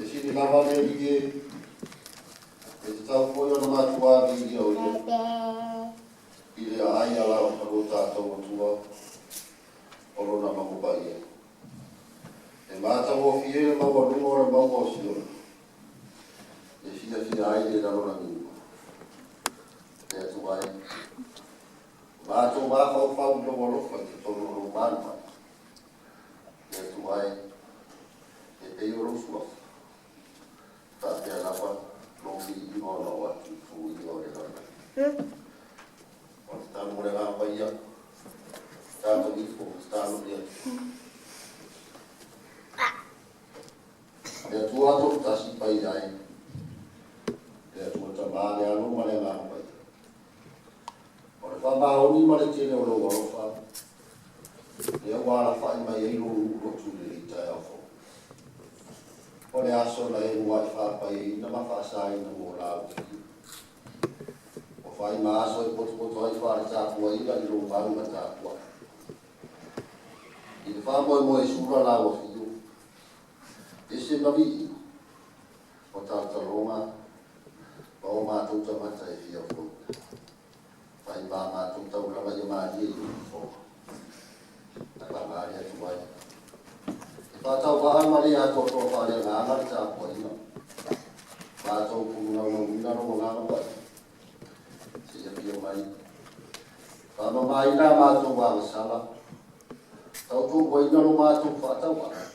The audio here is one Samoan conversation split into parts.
Sili lava le Alii e, e tatau foi ona matuā viia o Ia i le aai ala o lo tatou Atua o Lona mauga paia. E matagofie le maualuga o le mauga o Siona, e fiafia ai le lalolagi uma. Le Atua e, matou mafaufau i lou alofa i totonu o lou malu mai. Le Atua e, e pei o lou suafa, faapea lava lou viiga ona oo atu i tuiga o le lalolagi. O le tatalo mo le Agaga Paia, tatou ifo ma tatalo i le Atua. Le Atua tolu tasi paia ai, le Atua Tama, le Alo ma le Agaga Paia. O le faamaoni ma le tele o lou alofa, lea ua alafai mai ai lou nuu lotu i lenei taeao fou. O le aso na e muai faapaiaina ma faasaina mo la ua. O fai ma aso e potopoto ai faale tapuaiga i lou mau ma tapuai. I le faamoemoe e sula la ua fiu, ese ma viiga, o tautaloga ma o matou tagata e fia foi. Fai ma matou taulaga ia malie i lou fofoga. Paga le Atua e. E faatauvaa ma le atoatoa faaleagaga le tapuaiga. Matou pulunaunaunina lou agaga paia. Seia fia mai. Faamamaina matou agasala. Tautuuaina lo matou faatauvaa.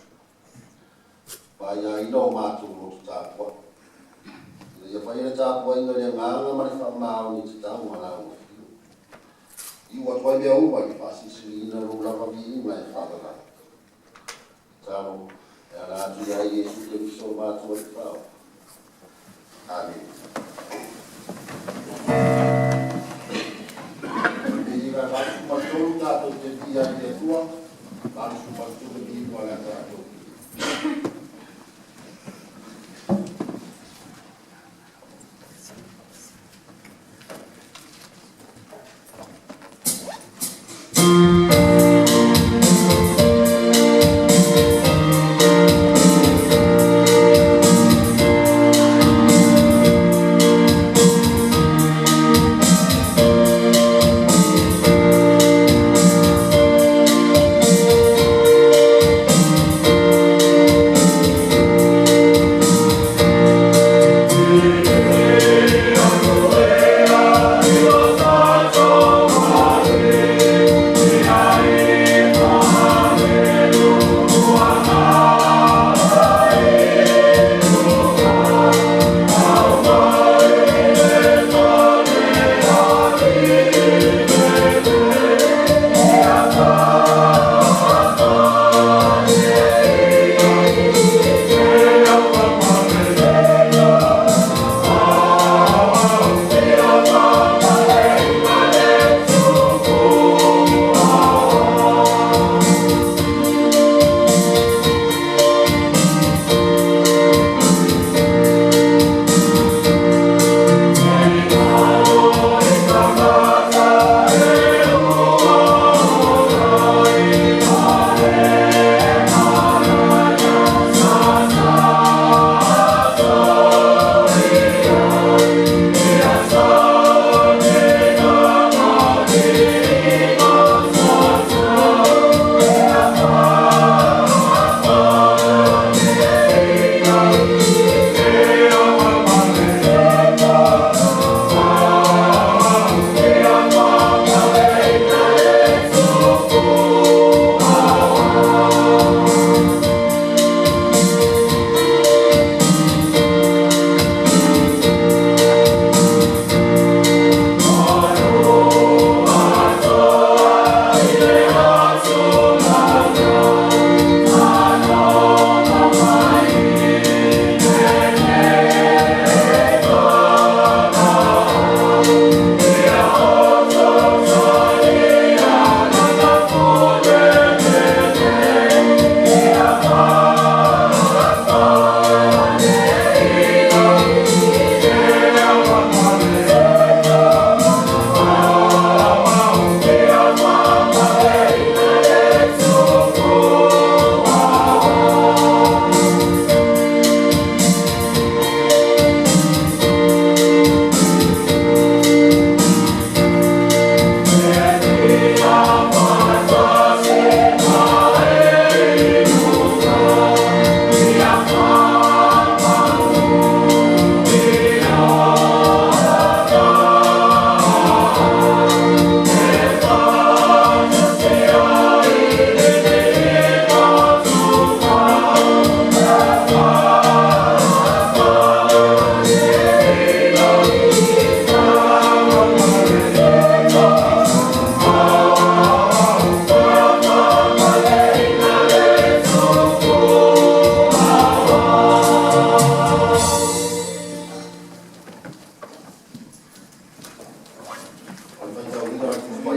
Faiaina o matou loto tapuai. Ina ia faia le tapuaiga i le agaga ma le faamaoni tatau ma la ua fiu. Iu atu ai mea uma i le faasilisiliina lou lava viiga e faavavau. Talo e ala atu ia Iesu Keriso o matou Alii Faaola. Amene. Viiga 83 tatou te viia ai le Atua. 83 viiga o le a tatou.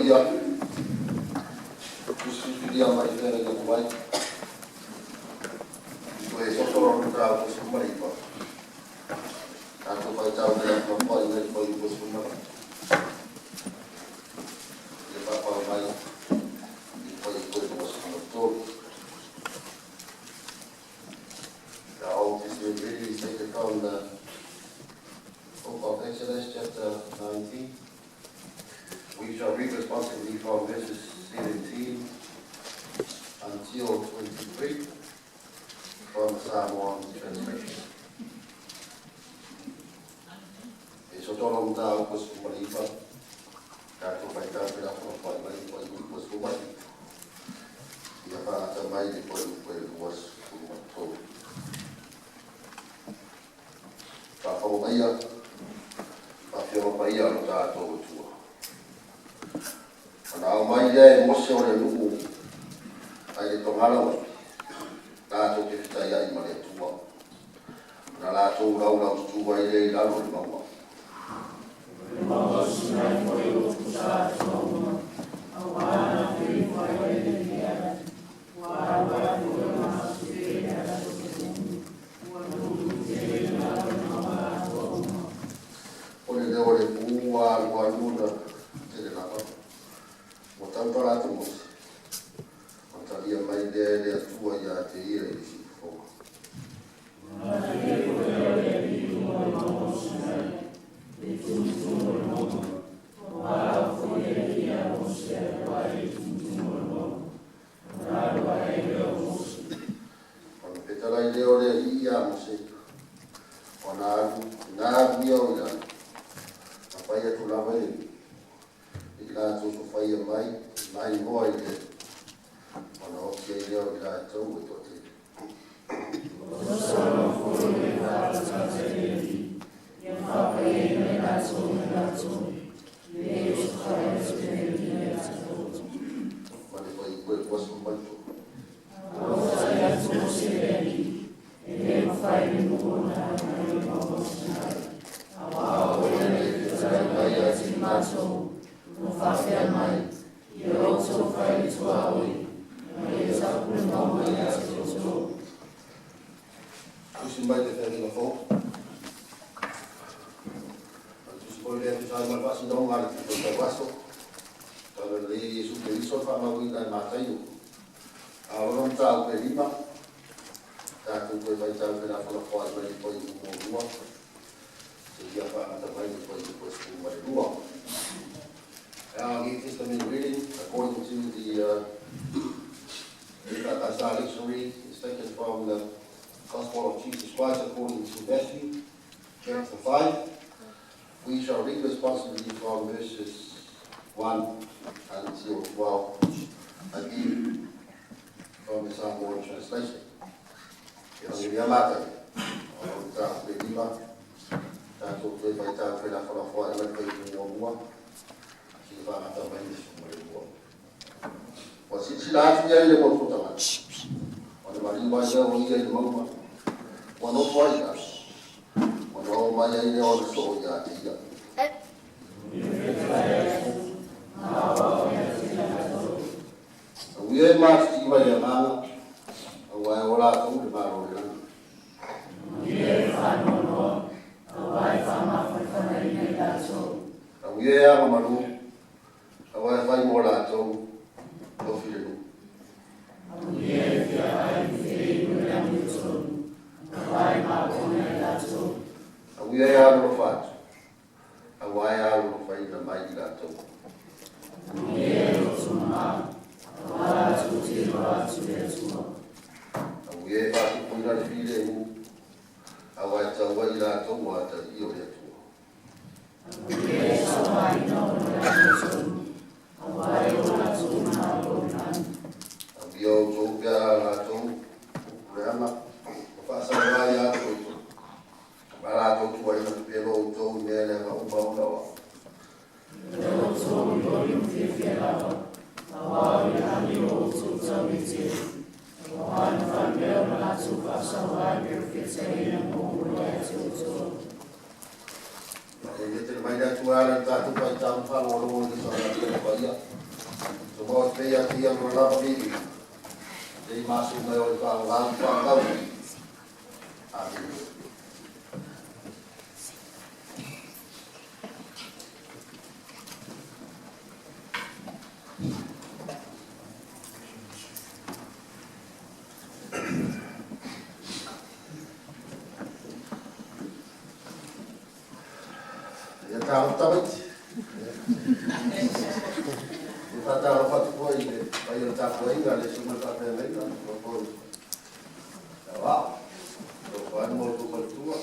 Paia, tusitulia mai fere na mai. Toe sosoro no tāu ko sumaripa. Tātou whai tāu mea ma whai ngai whai ko sumara. Ia whapau mai i whai koe ko sumara tōru. The Old Testament reading is taken from the book of Exodus, chapter 19. We shall read responsively from verses 17 until 23 from the Samoan translation. E sotoro mataupu 19, tātou whai tātou la whai mai whai upu 19. Ia whaata mai le whai upu e 23. Whawhao maia, whawhio paia lo tātou tua. Ona au mai lea e Mose o le nuu ai le togala latou te fetaiai ma le Atua. Ona latou laulau tutu ai lea i lalo o le mauga. O le leo o le pū ua alualu ona tele lava. Ua tau latou Mose. Ona talia mai lea e le Atua ia te ia i le siufofoga. Ona fetalai lea o le Alii ia Mose. Ona alu, na alu ia o i lalo. Na fai atu lava i le i latou sofaia mai, mai moa i le ona oti ai lea o i latou e toatele. Ma le fai koe 23. Tusi mai le feagaiga fou. O le tusi foi lea tusa ai ma le faasinoga a le Tau Aso. Tala lelei Iesu Keriso faamauina e Mataio. A o lona mataupu e 5. Tatou toe faitau felafolafoai mai le fuaiupu 1. Seia faagata mai le fuaiupu 12. Our New Testament reading, according to the EKKS lectionary, is taken from the Gospel of Jesus Christ according to Matthew, chapter 5. We shall read responsively from verses 1 until 12, again from the Samoan translation. Evangelia Mataio, o lona mataupu e 5, tatou toe faitau felafolafoai mai le fuaiupu 1, seia faagata mai le 12. Ua silasila atu ia i le motu o tagata. Ona maliu ai lea o ia i le mauga. Ua nofo ai i lalo. Ona oo mai ai lea o le soo ia te ia. Amuia e matitiva i le agaga, auā e o latou le Malo o le lagi. Amuia e agamalu, auā e fai mo latou tofi le nuu. Amuia e alolofa atu, auā e alolofaina mai i latou. Amuia e faatupuina le filemu, auā e tau ai i latou o atalii o le Atua. Amuia outou pe a latou upu leaga ma faasalaga ia te outou. Ma latou tuuaina pepelo outou i mea leaga uma ona o au. E le tele mai le Atua e ala i tatou faitau ma faalogologo i le saunoaga paia. Tumau atu pea ia te Ia Lona lava viiga, seia masu mai o le faavavau ma faavavau. Amene. Ia talofa tamaiti. E faatalofa atu foi i le paia o le tapuaiga, le susuga i le faafeagaiga, ma foi Aoao. Alofa ane ma outou faletua.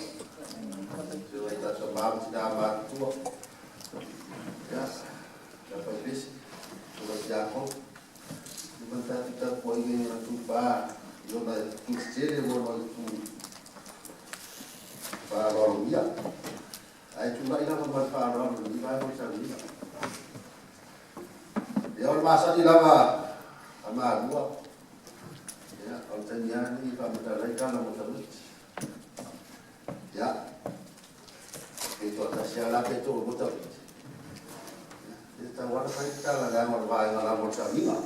Susuga i tama ma tina matutua. Ia, le faipesi, susuga i tiakono. Ia ma le tatou tapuaiga i ona tupa, i ona itu tetele ma ona itu faaaloalogia. Ae tulai lava ma le faaaloalo i lenei vaega o le sauniga. Ia, o le masani lava a Malua, ia, o le taimi lava lenei e faamatala ai tala mo tamaiti. Ia, pe toatasi lava la pe toalua tamaiti. Ia, e tatau lava ona fai le tala leaga o le vaega lava o le sauniga.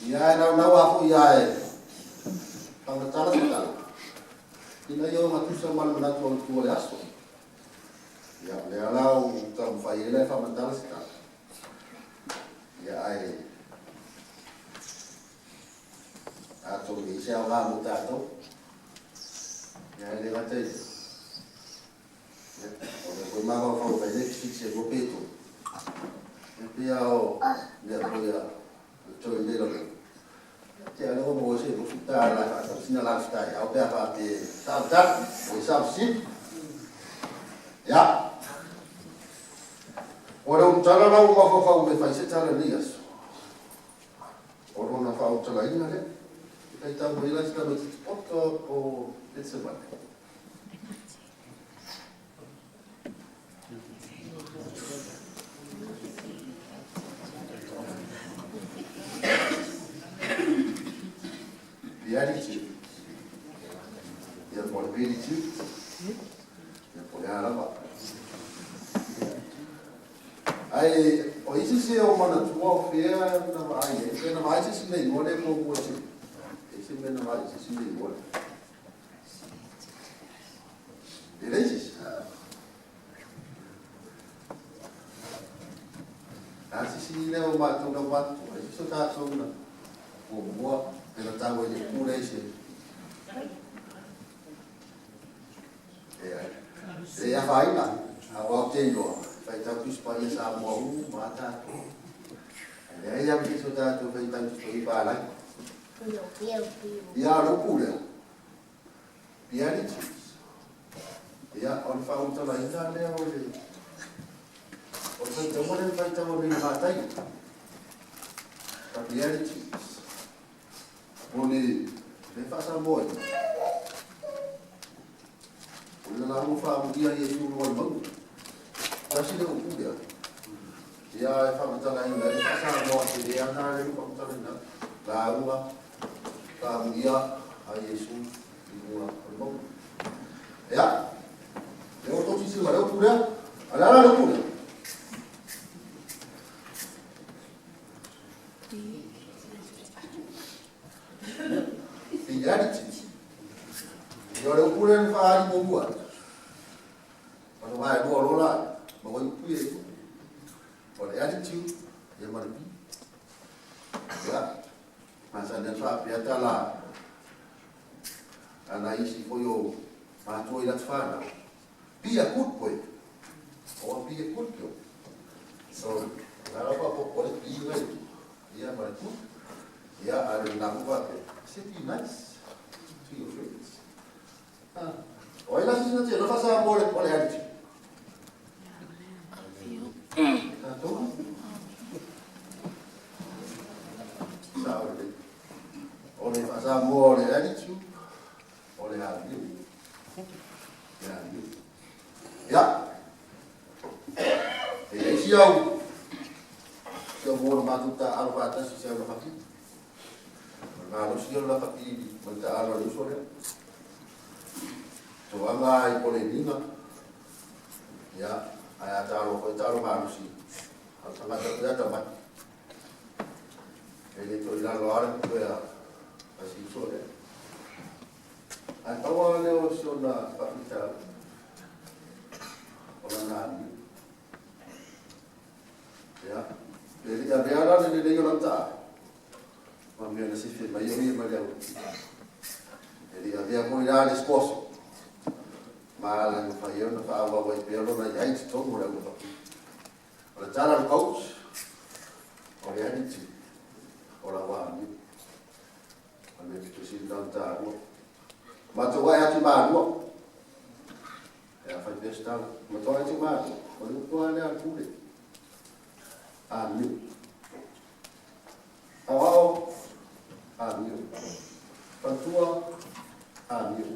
Ia, ae naunau lava foi lava e faamatala se tala, ina ia ogatusa ma le manatu autu o le aso. Ia, o lea la ua taumafai ai la e faamatala se tala. Ia, ae atonu e i ai se aoga mo tatou. Ia, ae le gata i lea, ia, o lea foi e mafaufau e fai le fesili se lua pe tolu. Ia, pei lava o mea foi a le toe nei lalolagi. Te a lea ua maua se $20 e faatau sina lunch taeao pe a faapea e sagatali, ua i samasili. Ia, o le ulutala la ua mafaufau e fai se tala i lenei aso, o lona faaulutalaina lea. E faitau mai la si tamaitiiti poto o Getsemane. Beatitude. Ia po o le Beatitude. Ia po o le a lava. Ae o isi se o manatua o fea na vaai ai, pe na vaai se isi le igoa lea muamua se, e se mea na vaai se isi le igoa lea. E leai se isi. A sisi lea o matou na matutua, e se o tatou na muamua, pe na tau ai le pule se. E afaina, aua ou te iloa, faitau Tusi Paia Samoa uma lava tatou. Ae leai lava ma se isi o tatou e faitau Tusi Paia palagi. Ia, o le upu lea, Beatitudes. Ia, o le faaulutalaina lea o le o le faitauga lea na faitau nei i le Mataio. The Beatitudes. O le le faa-Samoa ina. O le lauga faaamulia a Iesu i luga o le mauga. Tasi le upu lea. Ia, e faamatalaina ai le faa-Samoa tele lava lena lea ua faamatalaina atu. Lauga faaamulia a Iesu i luga o le mauga. Ia, lea ua outou silasila mai i le upu lea. A o le a la le upu lea? Beatitudes. Ia, o le upu lea na faaali muamua atu. Ona vaelua loa la, maua ai upu ia e tolu. O le attitude, ia ma le be. Ia, masani ona faapea tala a nai isi foi o matua i lata fanau. Be a good boy or be a good girl. So, la la faaopoopo le be le ia ma le good. Ia, a o le lena foi faapea, say be nice to your friends. Ah, o ai la se isi na te iloa faa-Samoa o le attitude? Tatou. Sao lelei. O le faa-Samoa o le attitude, o le amio. Le amio. Ia. E i ai si au, si au uo na matou taaalo faatasi i si au lakapi. O le malosi ia o le lakapi ma le taaalo a le uso lea. Toaga i Poleniga. Ia. Ae a talo foi talo malosi. A tagata foi atamai. E le toe lalo lava le pue a si uso lea. Ae pau lava lea o si ona faafitauli, o lana amio. Ia, pe le i avea la le lelei o lau taaalo, ma mea na sefe mai ai o ia mai le aualii. E le i avea foi la le SPOSO, ma ala e mafai ai ona faaauau ai pea lona i ai i totonu o le augafaapae. O le tala a le coach, o le attitude, o lau amio. O le mea pito sili lena ona taua. Matou ae atu i Malua, e a fai pea se tala, matou ae atu i Malua, o le upu lava lea a le Pule, amio. Aoao, amio. Faletua, amio.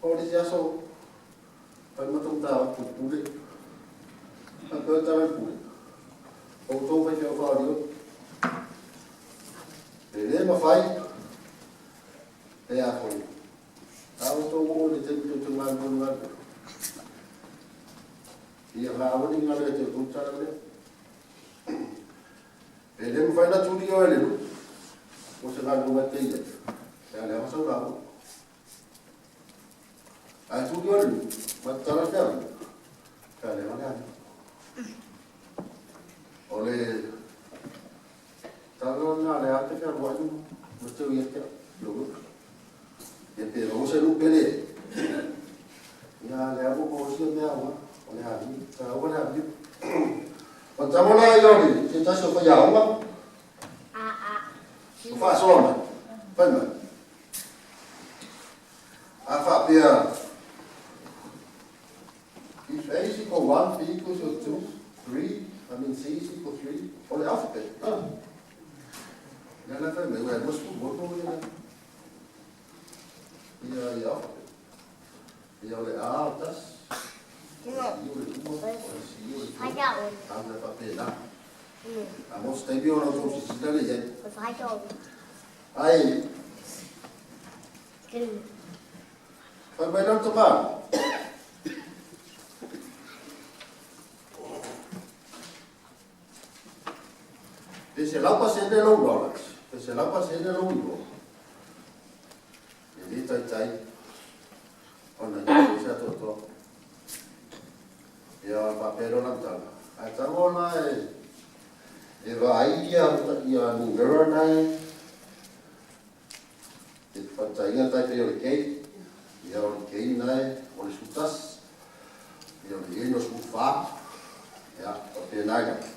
O le isi aso, fai le matou mataupu i le Pule, faapea le tala a le Pule, o outou faifeau faaolioli, e le mafai e a foi, a outou oo i le taimi tou te galulue i le galuega, ia aua ne i galo ia te outou le tala lea. E le mafai ona tuli oe e le nuu mo se galuega e te i ai, pe a leaga sau lauga. Ae tuli oe e le nuu, ma tatala le feagai, pe a leaga le amio. O le tala lena o lea ou te fealuai ma teu ia te au, lou loto. Ia pe maua se nuu pe leai, ia a lea ua maua sia mea aoga, o le amio, taua le amio. O le tama la ia o le se tasi o faiaoga, o faasoa mai, fai mai. A faapea, if A is equal 1, B equals to 2, 3, I mean C is equal 3, o le alphabet. Ah. Lea la fai mai, ua 26 ia ia ia alphabet. Ia o le A o le tasi, o le B o le lua, o le C o le tolu, a mea faapena. A mo se taimi ona outou silasila lea i ai. Ai, fai mai lau tama. Pe 100% lou knowledge, pe 100% lou iloa, e le taitai ona i se atoatoa. Ia faapea lea o lana tala. Ae tago la e vaai ia ia numera na e te faataiga tai pei o le K, ia o le K na e o le 11, ia o le E no 14, ia faapena ai lava.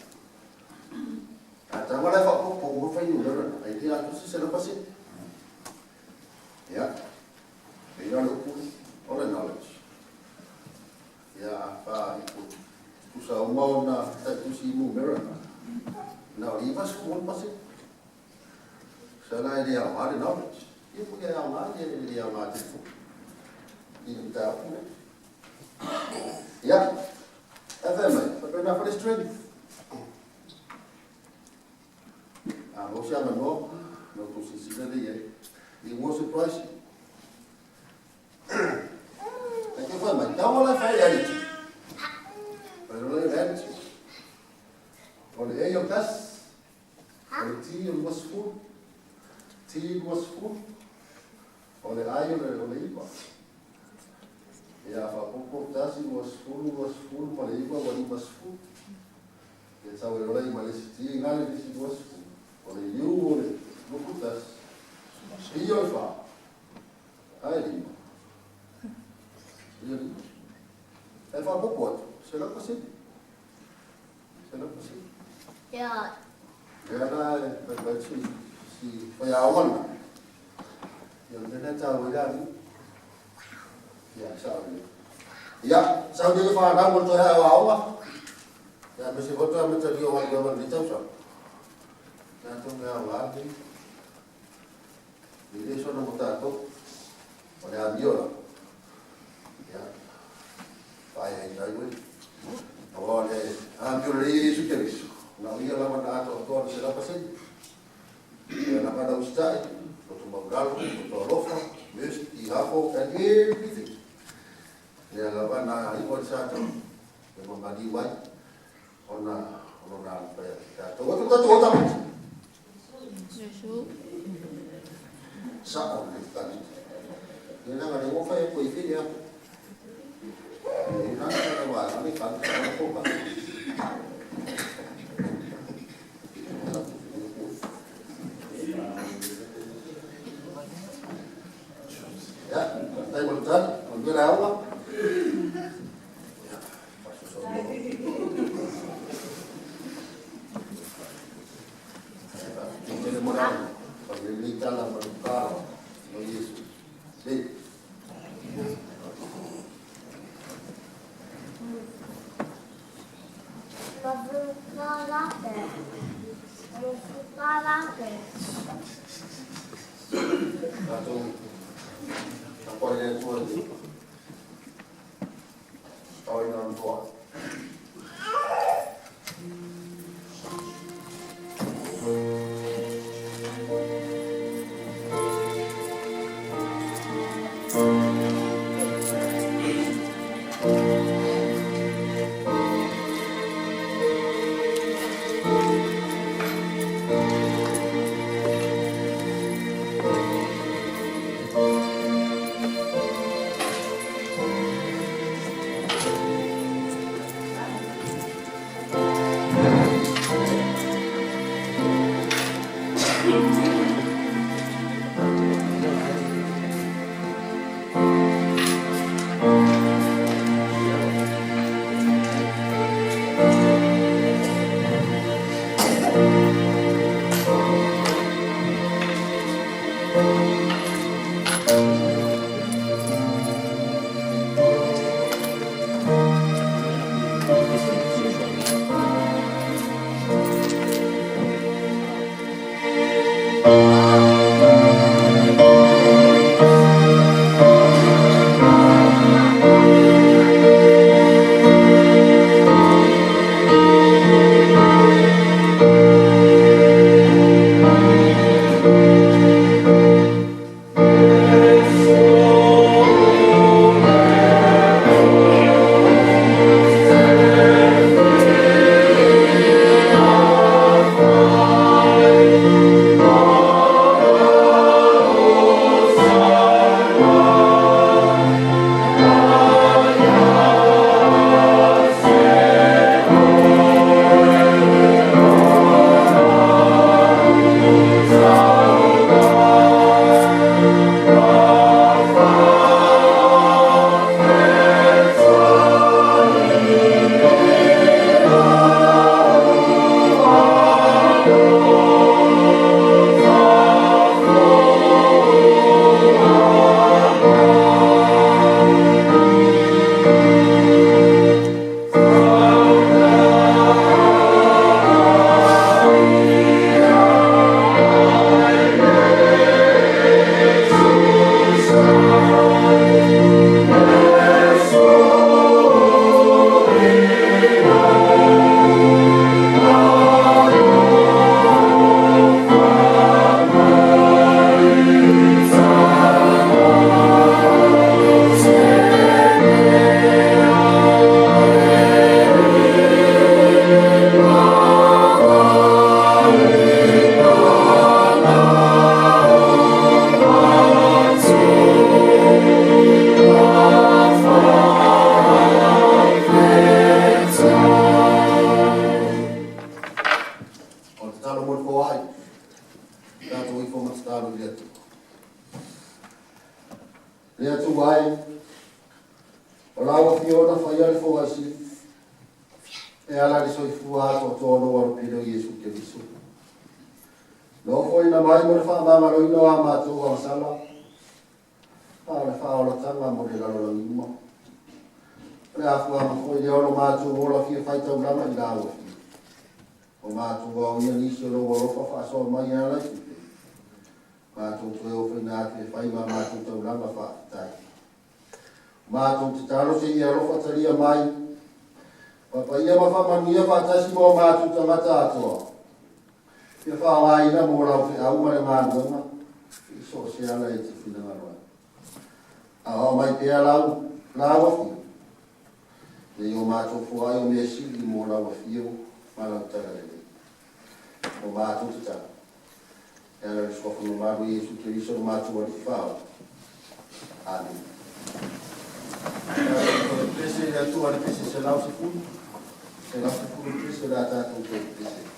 Ae tago la e faaopoopo uma fuainumera na, ai le atoa se 100%. Ia, pei la o le upu o le knowledge. Ia, a tutusa uma ona taitusi i numera na, na o le 96%. Sa la e le aoga le knowledge. Ia foi e aoga, e le aoga tele foi i le mataupu lea. Ia, ae fai mai, faapena foi le strength. A maua se avanoa, na outou silasila lea i ai. It won't surprise you. Ae te fai mai, tago la e fai le attitude. Fai loa le attitude. O le A o le tasi, o le T o le 20, T 20, o le I o le 9. Ia, faaopoopo 1, 20, 20 ma le 9 ua 50. Ia tau e ola i ma le isi T i gale le isi 20. O le U o le 21, P o le 4, ae 5. Ia 5. Ae faaopoopo atu, 100%. 100%. Ia. Lea la e fai mai si, si faiaoga lena. Ia o le mea lena e taua ai le alii. Ia, sao lelei. Ia, sau nei le fanau mo le toe aoaoga. Ia, aemaise foi le toe amatalia o galuega i lenei tausaga. Ia, atonu e aoga lenei. E le soona mo tatou. O le amio la. Ia, faaiaina ai uei. Aua o le amio lelei e Iesu Keriso, na o ia lava na atoatoa le 100%. Ia lava na usitai, loto maualalo, loto alofa, mercy, humble, and everything. Lea lava na iu ai le Satani. E mamaliu ai ona o lona alofa ia te tatou. Atu tatou o tamaiti. Iesu. Sa'o le tali. Ia leaga lea ua fai atu ai fili atu. E la na wa le ka ka ko ka. Ia, tai mo le tali, o le la aoga. Ia, fasoso. Tele mo le pa le le tala ma le ka no Yesu. Le. Je veux pas la paix. Je veux pas la paix. Tatou tapuai le Atua i le taoina o le toa. O le tatalo mo le foai, tatou ifo ma tatalo i le Atua. Le Atua ai, o lau afio na faia le foai sili, e ala le soifua atoatoa o lou alopele o Iesu Keriso. Na ofoina mai mo le faamagaloina o a matou agasala, a o le faaolataga mo le lalolagi uma. O le afuaga foi lea o lo matou ola fia faitaulaga i lau afio. O matou aoia nisi o lou alofa faasoa mai e ala i tupe. Matou toe ofoina atu e fai ma matou taulaga faafetai. Matou tatalo se i alofa talia mai. Papaia ma faamanuia faatasi ma o matou tagata atoa. Ia faaaogaina mo lau feau ma le galuega i so o se ala e te finagalo ai. Aoao mai pea lau afio. Ina ia o matou foai o mea sili mo lau afio ma lau talalelei. O matou tatalo, e ala i le suafa mamalu o Iesu Keriso lo matou Alii Faaola. Amene. Tatou pese i le Atua le pese 110, 110 pese o le a tatou toe pese.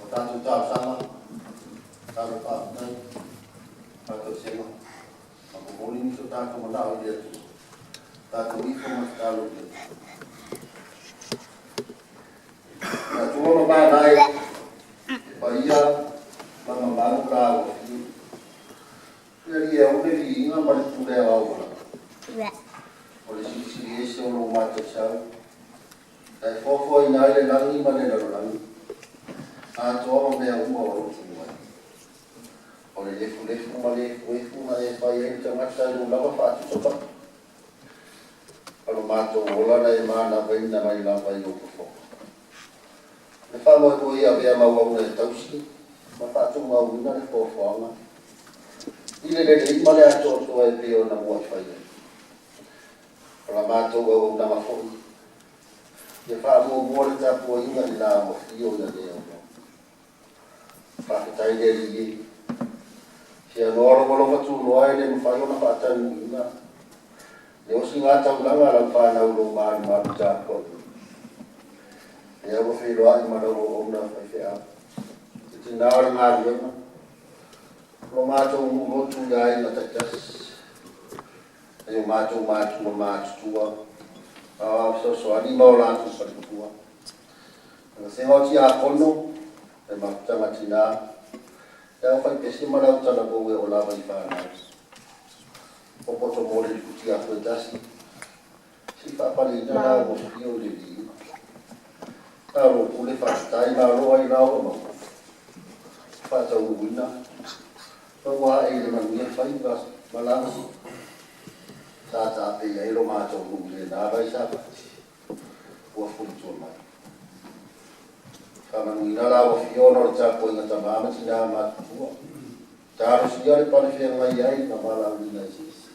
O tatou talosaga, tatalo faafetai, faatoesega, ma momoli nisi o tatou manao i le Atua. Tatou ifo ma tatalo i le Atua. Le Atua mamana e, e paia ma mamalu la ua fiu. Le Alii e ou le viiga ma le pule aoao lava. O le silisili ese o lou mataisau, na e foafoaina ai le lagi ma le lalolagi, atoa ma mea uma o lo o tumu ai. O le lefulefu ma le efuefu na e fai ai le tagata i lou lava faatusa pai. O lo matou ola na e manavaina mai lava i lou fofoga. Le faamoemoe ia avea ma auauna e tausi ma faatumauina le foafoaga i le lelei ma le atoatoa e pei ona muai fai ai. O la matou auaunaga foi, Ia faamuamua le tapuaiga i la ua afio ia le Faafetai le Alii e. Se anoa lou alofa tunoa e le mafai ona faataunuuina le osigataulaga a lau fanau i lou malumalu tapuai. Lea ua feiloai ma lau auauna faifeau. Le tina o le galuega, o lo matou nuu lotu i aiga taitasi, nai o matou matua matutua, aoao fesoasoani ma o latou faletua. Le vasega o tiakono, le mafutaga tina, le aufaipese ma le autalavou e oo lava i fanau. O poto mo le likuti afu e tasi, se i faapaleina la ua fio i le viiga. Malo pule faafetai, malo ailao ua maua. Faataunuuina, ma ua ae i le manuia faiva malaga sa taape i ai lo matou nuu i lena vaisapati ua fulitua mai. Faamanuina la ua fio ona o le tapuaiga tama ma tina matutua. Talosia le palefeagai ai ma valaauina eseese.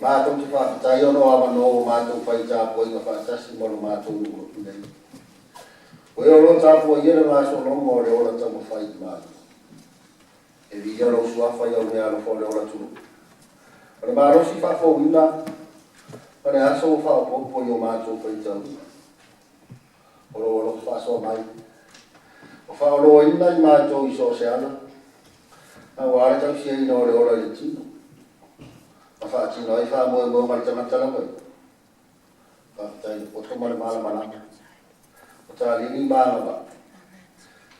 Matou te faafetai ona o avanoa ua matou fai tapuaiga faatasi ma lo matou nuu lotu nei. O e o lo o tapuaia le gasologa o le ola taumafai i Malo. E viia lou suafa i au meaalofa o le ola tuluʻi. O le malosi faafouina ma le aso ua faaopoopo i o matou faitauga. O lou alofa faasoa mai, ua faaoloaina i matou i so o se ala, aua le tausiaina o le ola i le tino, ma faatino ai faamoemoega o le tagata lava ia. Faafetai i le poto ma le malamalama, o taleni ma agavaa,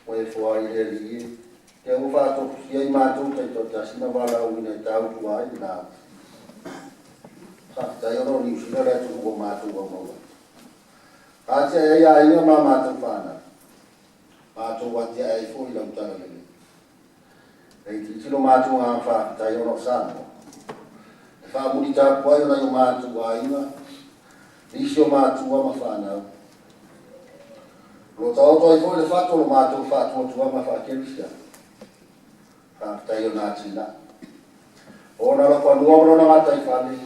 ua e foai le Alii e, lea ua faatofusia i matou taitoatasi ma valaauina e tautua ai le la. Faafetai ona o Niu Sila le atunuu ua matou aumau ai. Atiae ai aiga ma matou fanau, matou atiae ai foi i lau talalelei. E itiiti lo matou agaga faafetai ona o Samoa, e faamulitapu ai o nai o matou aiga, nisi o matua ma fanau. O lo taoto ai foi le fatu o lo matou faatuatuaga faakerisiano. Faafetai o na atinae. O ona lofanua ma lona gataifale,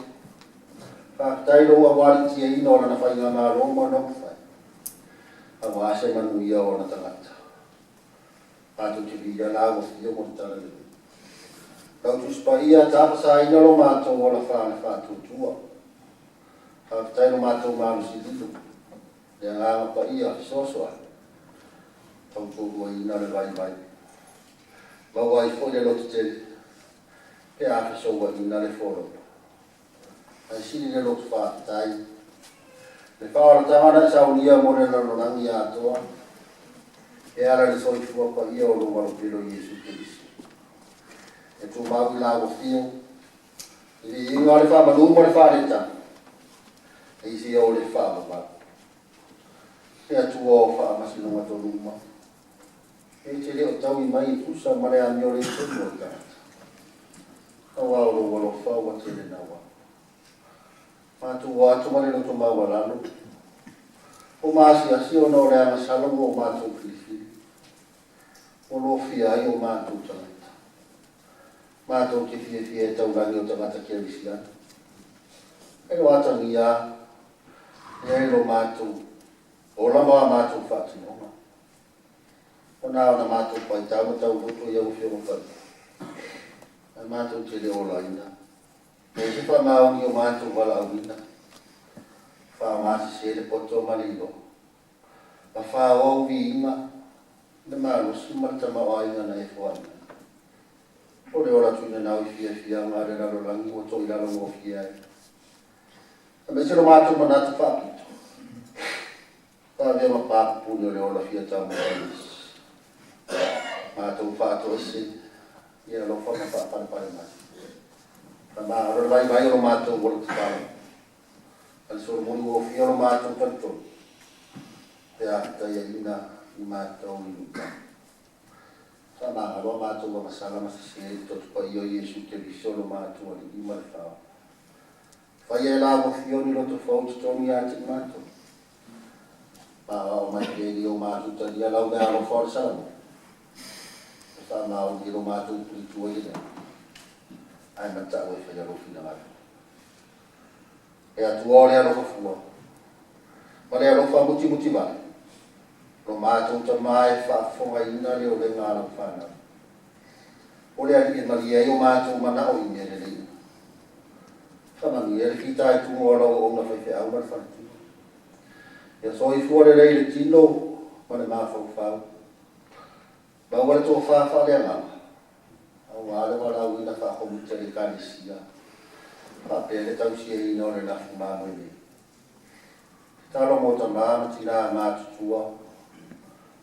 faafetai lou aualitiaina o lana faigamalo ma ona upufai, aua se manuia o ona tagata. Matou te viia la ua fia mo le talalelei. Lau Tusi Paia tapasaina lo matou ola le faatuatua. Faafetai lo matou malosi lilo, le agaga paia fesoasoani, tautoaluaina le vaivai. Maua ai foi le lototele, pe a fesouaina le folauga. Ae sili le loto faafetai, le faaolataga na e saunia mo le lalolagi atoa, e ala i le soifua paia o lou alopelo Iesu Keriso. E tumau i la ua fio, i viiga o le faamalu ma le faaletago, e isi o le faavavau. E Atua o faamasinoga tonu uma, e te le o taui mai e tusa ma le amio le tonu o le tagata. Aua o lou alofa ua tele naua. Matou atu ma le loto maualalo, o maasiasi ona o le agasala ua o matou filifili, ua lofia ai o matou tagata. Matou te fiafia e taulagi o tagata kerisiano. E lo atagia e ai lo matou ola ma a matou faatinoga. O na ona matou paitau ma tauloto i au afioga paia. Ae matou te le olaina. E se faamaoni o matou valaauina. Faaaogasese le poto ma le iloa. Ma faaoa uviiga le malosi ma le tamaoaiga na e foai mai. O le ola tuinanau i fiafiaga a le lalolagi ua toilalo gofie ai. Aemaise lo matou manatu faapito. Faavea ma papupuni o le ola fia taumafai isi. Matou faatoese ia alofa ma faapalepale mai. Faamagalo le vaivai o lo matou ola tatalo. Ma le solomuli gofie o lo matou talitonu. Pe a fetaiaina i matou i luga. Faamagalo a matou agasala ma sese i le toto paia o Iesu Keriso lo matou Alii ma le Faaola. Faia e la ua fio ni loto fou totonu ia te i matou. Maoao mai pea i o matou talia lau meaalofa o le salamo. E faamaoni i lo matou pulitua i le ae matau e faia lou finagalo. E Atua o le alofa fua. Ma le alofa mutimutivale, lo matou Tama e faafofogaina le olega a lau fanau. O le Alii e malie ai o matou manao i mea lelei uma. Faamanuia le fitaituga o lau auauna faifeau ma le faletua. Ia soifua lelei le tino ma le mafaufau. Maua le tofa faaleagaga, aua le valaauina faakomiti a le Ekalesia, faapea le tausiaina o le lafu mamoe nei. Tatalo mo tama ma tina matutua,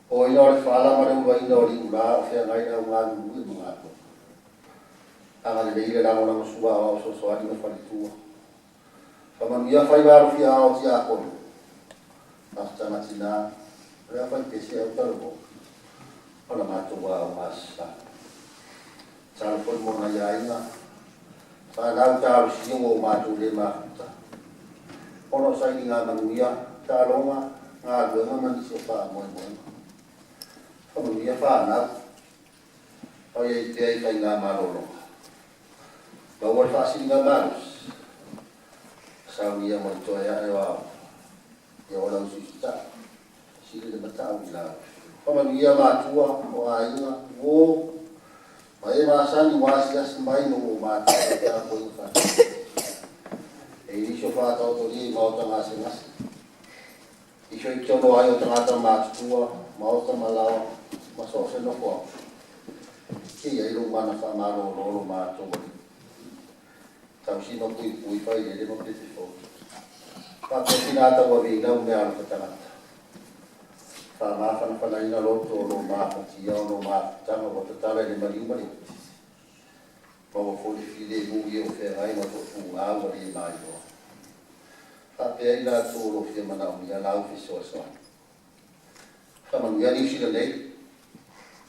popoina o le fala ma le ulaina o liula o feagai le au galulue ma galuega. Agalelei le lagolagosua a aoao fesoasoani ma faletua. Faamanuia faiva alofia ao tiakono, mafutaga tina, o le aufaipese autalavou, ma le matou aoga Aso Sa. Tatalo foi mo nai aiga, fanau talosia ua o matou le mafuta, ona o sailiga manuia, taaloga, galuega ma nisi o faamoemoega. Faamanuia fanau, o i ai pea i faiga malologa. Maua le faasiliga malosi, saunia mo le toe ae o aoga, ia ola usiusitai, sili le matau i lau. Faamanuia matua o aiga, uo, ma e masani ua asiasi mai ma ua matou tapuaiga faatasi. E i nisi o faataotolia i maota gasegase, nisi o i totonu o aiga o tagata matutua, maota ma laoa, ma so o se nofoaga. E i ai lou mana faamalolo lo matou Alii. Tausi ma puipui failele ma pepe fou. Faapea sina tauaveina o meaalofa tagata. Faamafanafanaina loto o lo mafatia ona o mafutaga ua tatala i le maliu ma le oti. Maua foi le filemu i e o feagai ma toatuga ua le mailoa. Faapea i latou o lo o fia manaomia lau fesoasoani. Faamanuia Niu Sila nei,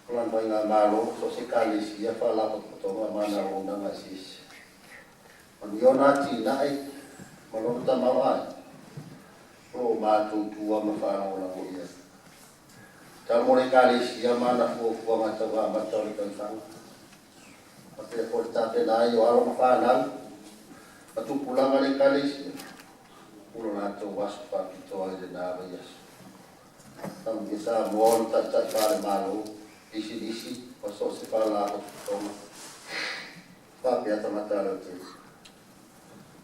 o lana faigamalo, so o se Ekalesia, faalapotopotoga ma ana auaunaga eseese. Manuia ona atinae ma lona tamaoaiga, o lo o matou tua ma faalagolago i ai. Tatalo mo le Ekalesia ma ana fuafuaga tau amata o le tausaga. Faapea foi le tapena ai o alo ma fanau, ma tupulaga o le Ekalesia, mo lo latou aso faapitoa i lena vaiaso. Faamanuia Samoa ona taitai faale-Malo, pisinisi ma so o se faalapotopotoga, faapea tagata lautele.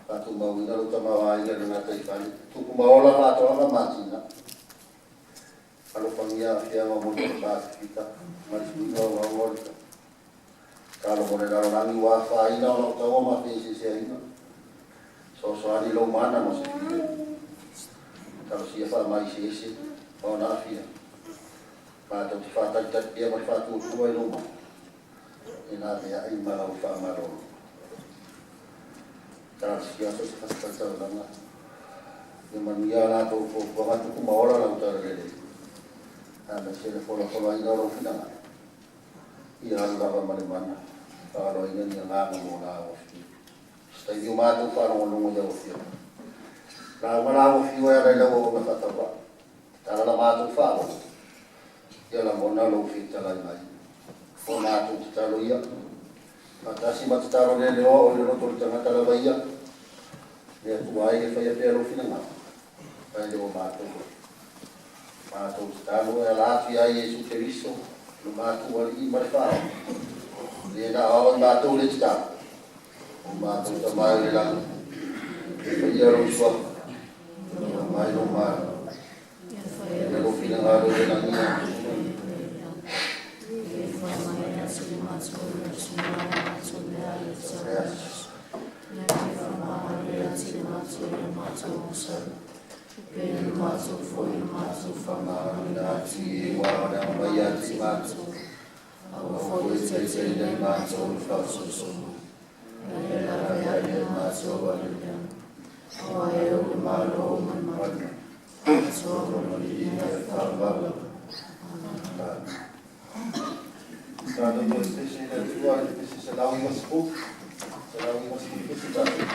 Faatumauina lou tamaoaiga i le gataifale, tupu ma ola faatoaga ma atinae. Alofagia aafiaga o motu o le Pasefika ma le suiga ogaoga o le tau. Tatalo mo le lalolagi ua afaina ona o taua ma feeseeseaiga. Fesoasoani lou mana mo se filemu. Talosia faamai eseese ma ona aafiaga. Matou te faatalitali pea ma le faatuatua i lou mana e laveai ma lau faamalolo. Talosia so o se fatafaitaulaga. Ia manuia a latou fuafuaga tupu ma ola lau talalelei. Aemaise le folafolaina o lou finagalo. Ia alu lava ma le mana. Faaloaina ni agaga mo lau afio. Se taimi o matou faalogologo i lau afioga. Lauga lau afio e ala i lau auauna faatauvaa. Tatala la matou faalogo. Ia lagona lou fetalai mai. O matou tatalo ia. Faatasi ma tatalo leleoa o le loto o le tagata lava ia. Le Atua e faia pea lou finagalo. Ae le o matou. Matou tatalo e ala atu ia Iesu Keriso, lo matou Alii ma le Faaola. Le na ao i matou le tatalo. O matou Tama i le lagi. E faia lou suafa. Ia mai lou malo. Ia lou finagalo i le lagi. Yes. Ati e ua na mai ati matou. Aua foi e taitaiina i matou i le faasososoga. Ae matou Tatou toe pese i le Atua i le pese 190. 190 pese tatou.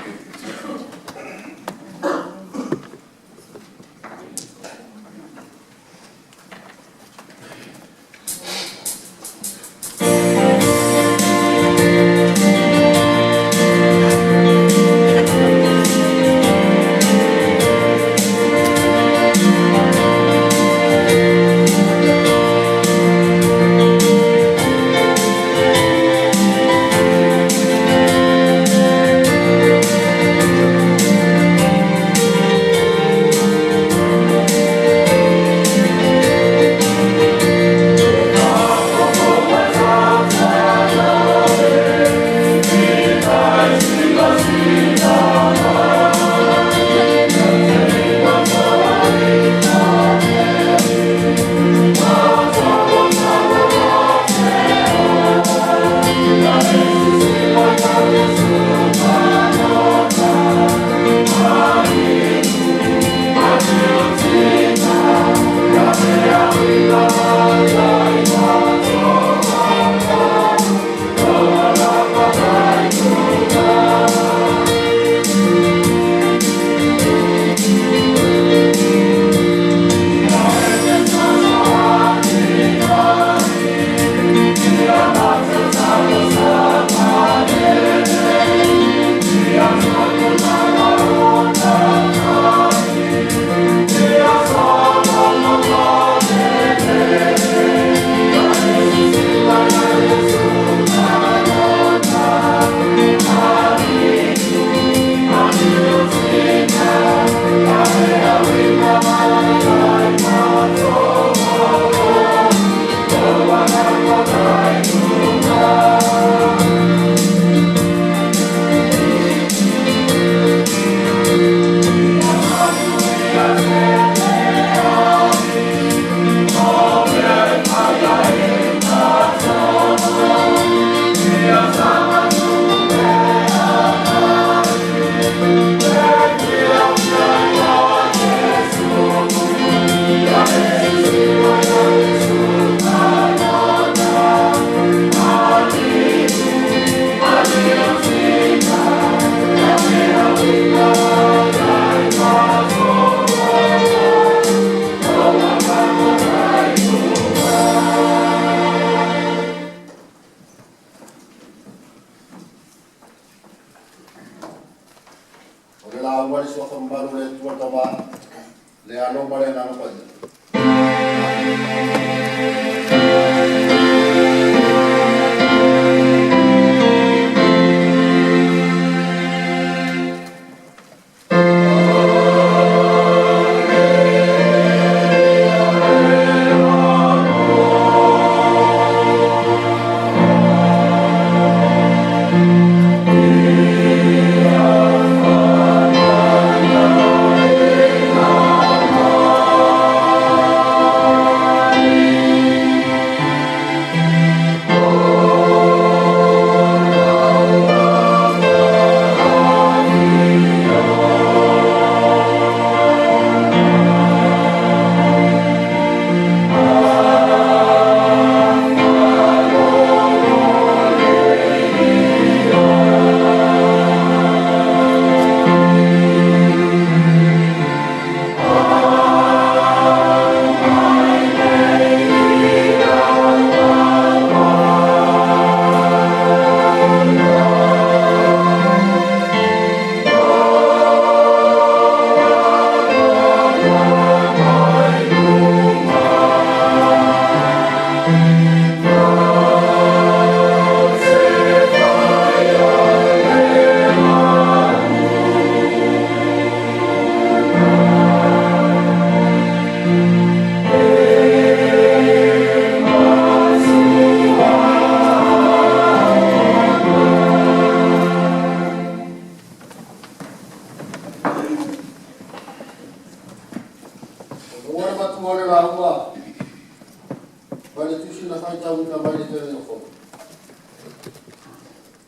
Mai le tusi na faitauina mai le Fetalaiga Fou.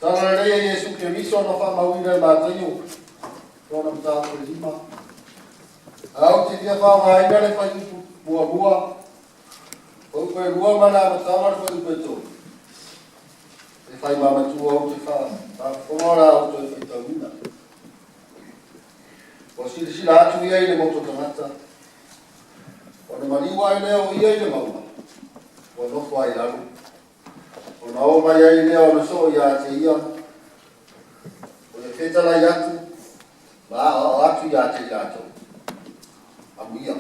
Tala lelei a Iesu Keriso na faamauina e Mataio, lona mataupu e 5. Ae ou te fia faaaogaina le fuaiupu muamua, fuaiupu e 2 ma le amataga o le fuaiupu e 3. E fai mamatua ou te faafofoga o le a ou toe faitauina. Ua silasila atu ia i le motu o tagata, ona maliu ae lea o ia i le mauga, ua nofo ai i lalo. Ona oo mai ai lea o ona soo ia te ia, o le fetalai atu ma aoao atu ia te i latou. Amuia.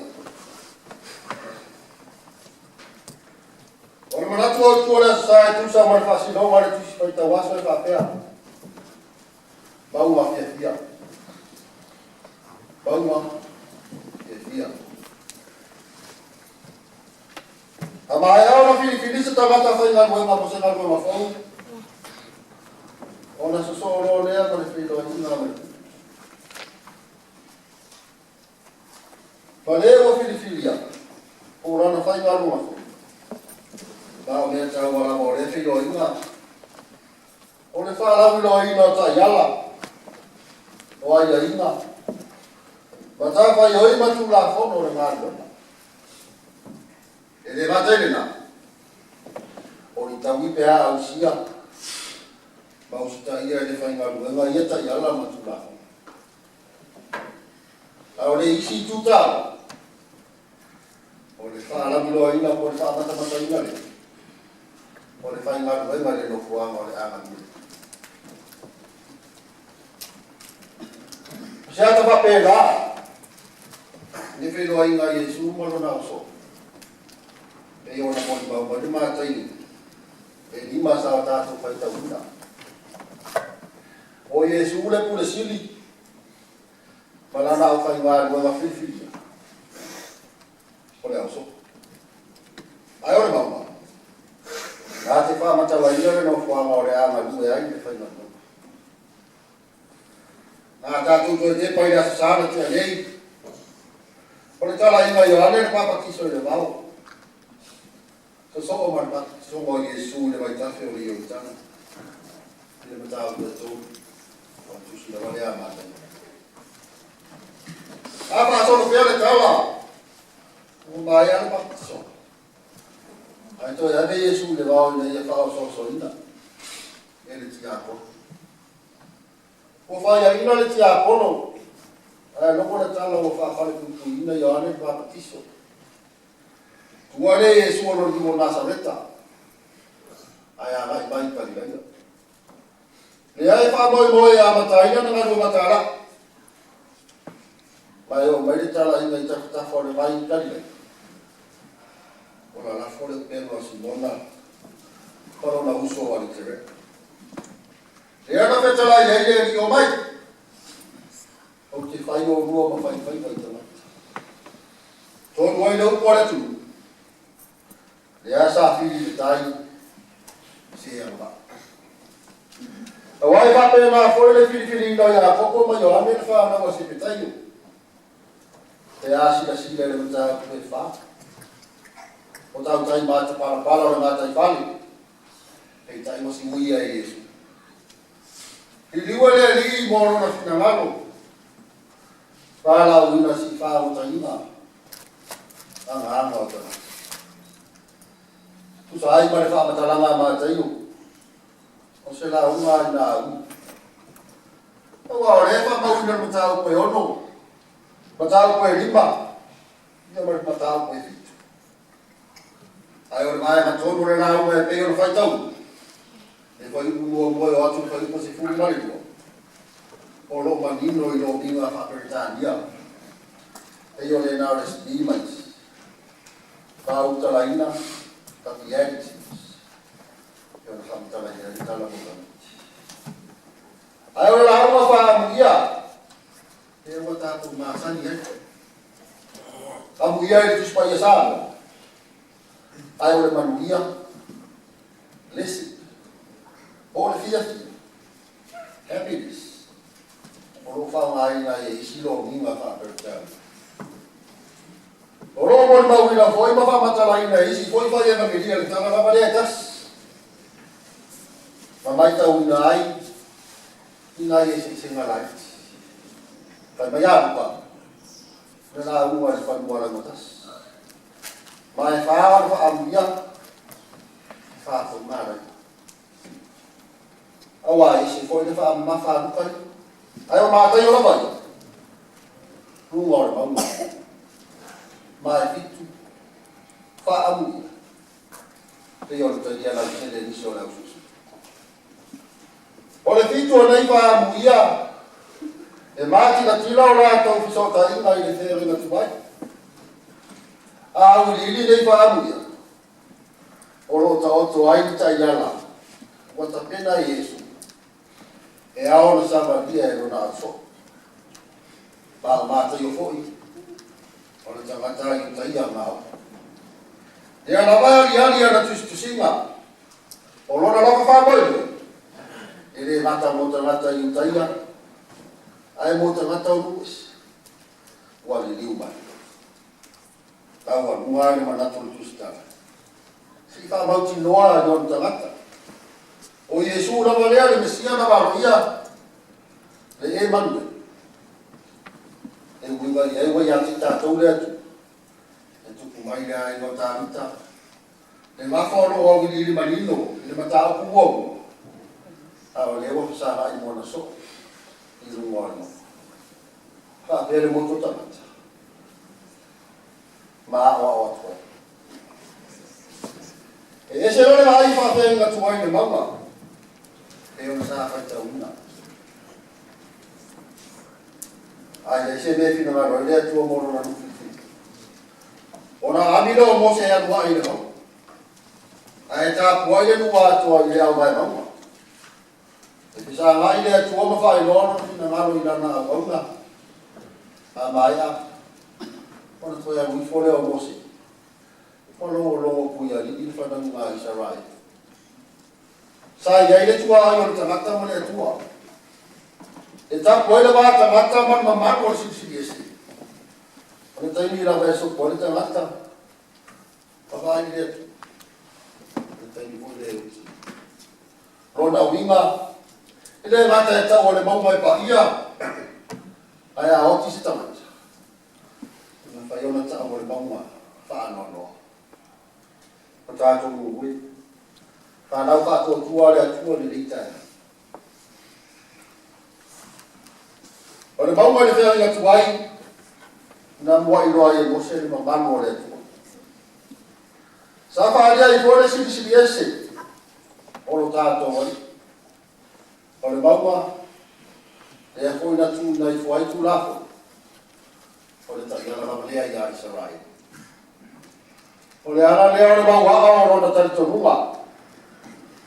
O le manatu autu o le Aso Sa e tusa ma le faasinoga o le Tusi Faitau Aso e faapea, Mauga fiafia. Mauga fiafia. A maea ona filifili se tagata faigaluega mo se galuega fou, ona sosoo loa lea ma le feiloaiga ma le ma le ua filifilia po o lana faigaluega fou. Ma o mea taua lava o lea feiloaiga, o le faalauiloaina o taiala, o aiaiga, matafaioi ma tulafono o le galuega. E le gata i lena, o ni taui pe a ausia ma usitaia e le faigaluega ia taiala ma tulafono. A o le isi itu taua, o le faalauiloaina po o le faamatamataina lea o le faigaluega i le nofoaga o le a galue. O se ata faapena le feiloaiga a Iesu ma lona ausoo, pei ona molimau mai le Mataio e 5 sa o tatou faitauina. O Iesu le Pule Sili ma lana aufaigaluega filifilia o le ausoo. Ae o le mauga, na te faamatalaina le nofoaga o le a galue ai le faigaluega. A tatou toe tepa i le Aso Sa na tea nei, o le talaiga a Ioane le Papatiso i le vao, sosoo ma le baptisoga o Iesu i le vaitafe o le Ioritana, i le mataupu e 3, o le tusi lava lea a Mataio. A faasolo pea le tala, ua maea le baptisoga, ae toe ave Iesu i le vao ina ia faaosoosoina e le tiakono. Ua faiaina le tiakono, ae logo le tala ua faafalepuipuiina Ioane le Papatiso. Tua le Iesu o lona o Nasareta, ae agai mai i Kalilaia. Lea e faamoemoe e amataina lana galuega talai. Ma e oo mai le talaiga i tafatafa o le vai i Kalilaia. O lalafo le upega o Simona ma lona uso o Anitere. Lea na fetalai ai le Alii, Omai, ou te fai oulua ma faifaiva i tagata. Tonu ai le upu a le atunuu, lea sa fili le tai, se agavaa. Aua e faapena foi le filifiliina o Iakopo ma Ioane le fanau a Sepetaio, pe a silasila i le mataupu e 4. O tautai matapalapala o le gataifale, peitai ua siuia e Iesu. Liliua le Alii mo lona finagalo, valaauina si faaotaiga agaga o tagata. Tusa ai ma le faamatalaga a Mataio, o se lauga ai na ui. Aua o lea e faamauina le mataupu e 6, mataupu e 5, ia ma le mataupu e 7. Ae o le vaega tonu o le lauga e pei ona faitau, e fuaiupu muamua e oo atu i le fuaiupu 12, o lo o manino i lomiga faa-Peretania, pei o le NRSV ma isi, faaulutalaina the Beatitudes, e ona faamatalaina ai le tala mo tamaiti. Ae o le lauga faaamuia, e ua tatou masani ai. Amuia i le Tusi Paia Samoa, ae o le manuia, blessed, po o le fiafia, happiness, o lo o faaaogaina e isi lomiga faa-Peretania. O lo o molimauina foi ma faamatalaina e isi foi fai Evagelia le tala lava lea e tasi, ma maitauina ai ni nai eseesega laiti. Fai mai a Luka, na lauga i le fanua laugatasi, ma e fa ona faaamuia, e fa foi manaia. Auā e ese foi le faamamafa a Luka ia. Ae o Mataio lava ia, luga o le mauga, ma e fitu faaamuia, pei ona talia lautele e nisi o le au suesue. O le fitu o nei faaamuia, e matilatila o latou fesootaiga i le feagaiga tuai. A auiliili nei faaamuia, o lo o taoto ai le taiala ua tapena e Iesu e ao ona savalia e lona ausoo. Ma o Mataio foi, o le tagata Iutaia ma lea lava e aliali ana tusitusiga, o lona lava faamoemoe, e le gata mo tagata Iutaia, ae mo tagata o nuu ese ua liliu mai. Taualuga ai le manatu o le tusitala, se i faamautinoa i ona tagata, o Iesu lava lea le Mesia na valoia, le Emanuele, e uiga i ai ua ia te tatou le Atua, e tupu mai le aiga o Tavita, le gafa o lo o auiliili manino i le mataupu muamua, a o lea ua fesagai mo ona soo i luga o le mauga. Faapea le motu o tagata ma aoao atu ai. E ese loa le vaai faafeagaiga tuai i le mauga, pei ona sa faitauina. A i ai se mea e finagalo ai le Atua mo lona nuu filifili, ona aami lea o Mose e alu ae i le mauga, ae tapuai le nuu atoa i le auvae mauga. E fesagai le Atua ma faailoa lona finagalo i lana auauna. A maea, ona toe alu ifo lea o Mose, ua logologo puialii le fanauga a Isaraelu. Sa i ai le tuaoi o le tagata ma le Atua, e tapu ai le va tagata ma le mamalu o le Silisili Ese. O le taimi lava e sopo ai le tagata ma vaai i le Atua, o le taimi foi lea e oti. Lona uiga, e le gata e tau o le mauga e paia, ae a oti se tagata, e mafai ona tau o le mauga faanoanoa. O tatou nuu e, fanau faatuatua a le Atua lenei taeao. O le mauga i le feagaiga tuai, na muai loa ai e Mose le mamalu o le Atua. Sa faaalia ai foi le Silisili Ese o lo tatou Alii. O le mauga, lea foi na tuuina ifo ai Tulafono, o le taiala lava lea ia Isaraelu. O le ala lea o le mauaa o lona talitonuga,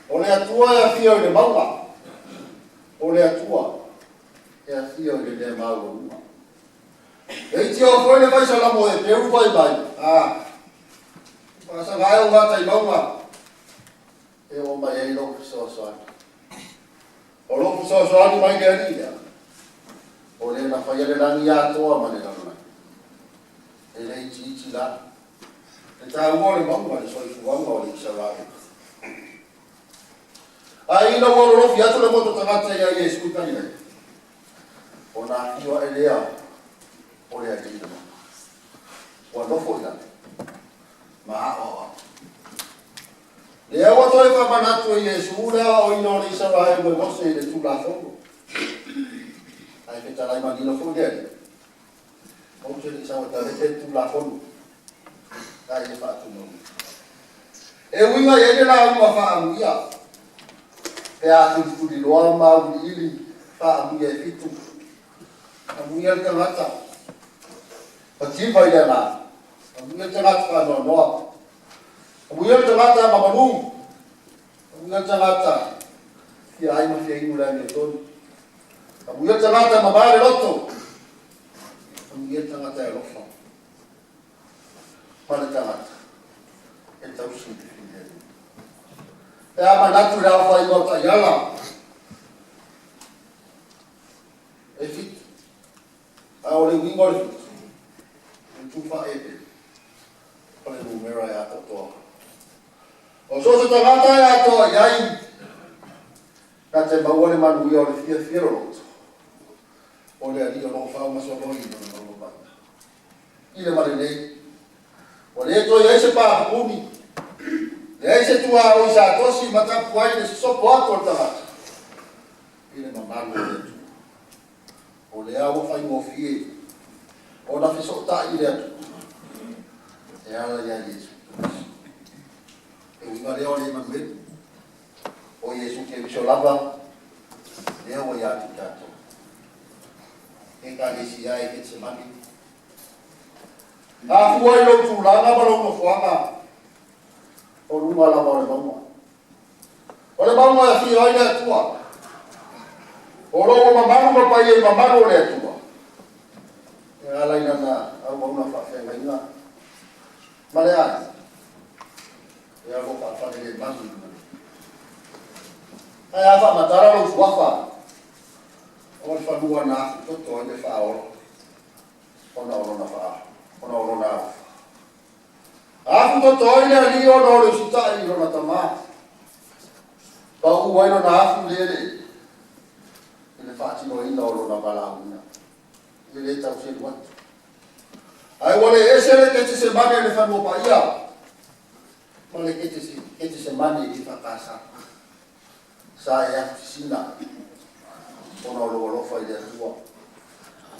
o le Atua e afio i le mauga, o le Atua e afio i le mea maualuga. E itio foi le fai Salamo e peu fai mai, a faasaga ai o gata i mauga, e oo mai ai lou fesoasoani. O lou fesoasoani mai le Alii lea, o le na faia le lagi atoa ma le lalolagi. E le itiiti la le taua o le mauga i le soifuaga o le Isaraelu. Ae ina ua lolofi atu le motu tagata ia Iesu i Kalilea, ona afio ae lea o le Alii i le mauga, ua nofo i lalo ma aoao atu. Lea ua toe faamanatu e Iesu le aoaoina o le Isaraelu e Mose i le Tulafono. Ae fetalai manino foi le Alii, ou te le i sau e tavefe le Tulafono, a ia faatumauina. E uiga i ai le lauga faaamuia, pe a tulituliloa ma auiliili faaamuia e fitu. Amuia le tagata mativa i le agaga, amuia le tagata faanoanoa, amuia le tagata mamalu, amuia le tagata fia ai ma fia inu le amiotonu, amuia le tagata mama le loto, amuia le tagata e alofa, ma le tagata e tausi i le filemu. Pe a manatu i le aofaiga o taiala e fitu, a o le uiga o le fitu, o le tu faaepelo. O so o se tagata e atoa i ai, na te maua le manuia o le fiafia loloto, o le Alii o lo o faamasolo i lona mauga paia. I le ma lenei, ua le toe i ai se papupuni, leai se tuaoi sa tosi ma tapu ai le sosopo atu o le tagata i le mamalu o le Atua. O lea ua faigofie ona fesootai i le Atua e ala ia Iesu Keriso. E uiga lea o le Emanueli, o Iesu Keriso lava, lea ua ia te i tatou. Ekalesia e Ketsemane, a fua i lou tulaga ma lou nofoaga, o luga lava o le mauga. O le mauga e afio ai le Atua. O lou mamalu ma paia i mamalu o le Atua. E ala i lana auauna faafeagaiga. Ma le aiga. E alo faafalelemalu i manu. Ae a faamatala lou suafa, o le fanua na afutoto ai le Faaola, ona o lona alofa. Afutoto ai le Alii ona o le usitai i lona Tamā. Pau ai lona afu i le eleele, i le faatinoina o lona valaauina. E le tau selu atu. Ae ua le ese le Ketesemane i le fanua paia, ma le Ketesemane i EFKS. Sa e afu sisina, ona o lou alofa i le Atua.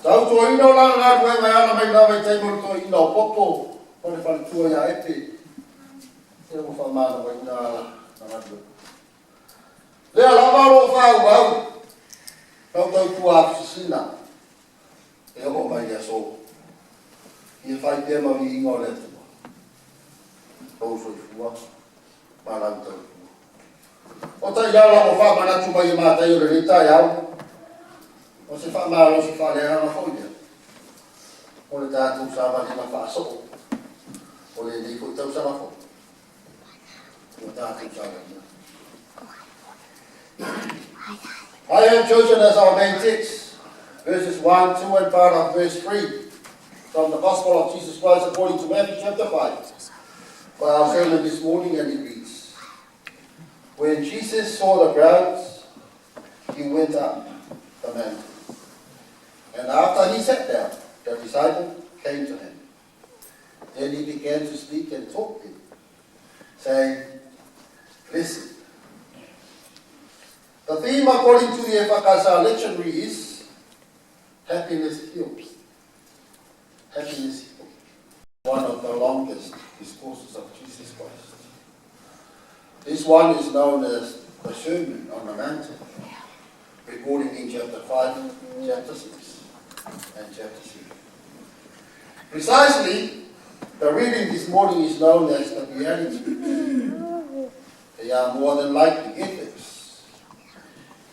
Tautuaina o lana galuega e ala mai lava i taimi o le toeaina o Poto ma le faletua ia Epe. E ua faamānawaina ala na galuega. Lea lava o lo o faaauau, lau tautua afu sisina, e oo mai le aso. Ia fai pea ma viiga o le Atua. Lou soifua ma lau tautua. O taiala ua faamanatu mai e Mataio i lenei taeao, o se faamalosi faaleagaga foi lea, o le tatou savaliga faasoo, o lenei foi tausaga fou, ua tatou savalia. I have chosen as our main text verses 1, 2, and part of verse 3 from the Gospel of Jesus Christ according to Matthew chapter 5 for our sermon this morning, and it reads, "When Jesus saw the crowds, he went up the mountain. And after he sat down, the disciples came to him. Then he began to speak and taught them, saying, 'Listen.'" The theme according to the EFKS lectionary is "Happiness Heals." Happiness heals. One of the longest discourses of Jesus Christ. This one is known as the Sermon on the Mountain, recorded in chapter 5, chapter 6, and chapter 7. Precisely, the reading this morning is known as the Beatitudes. They are more than likely ethics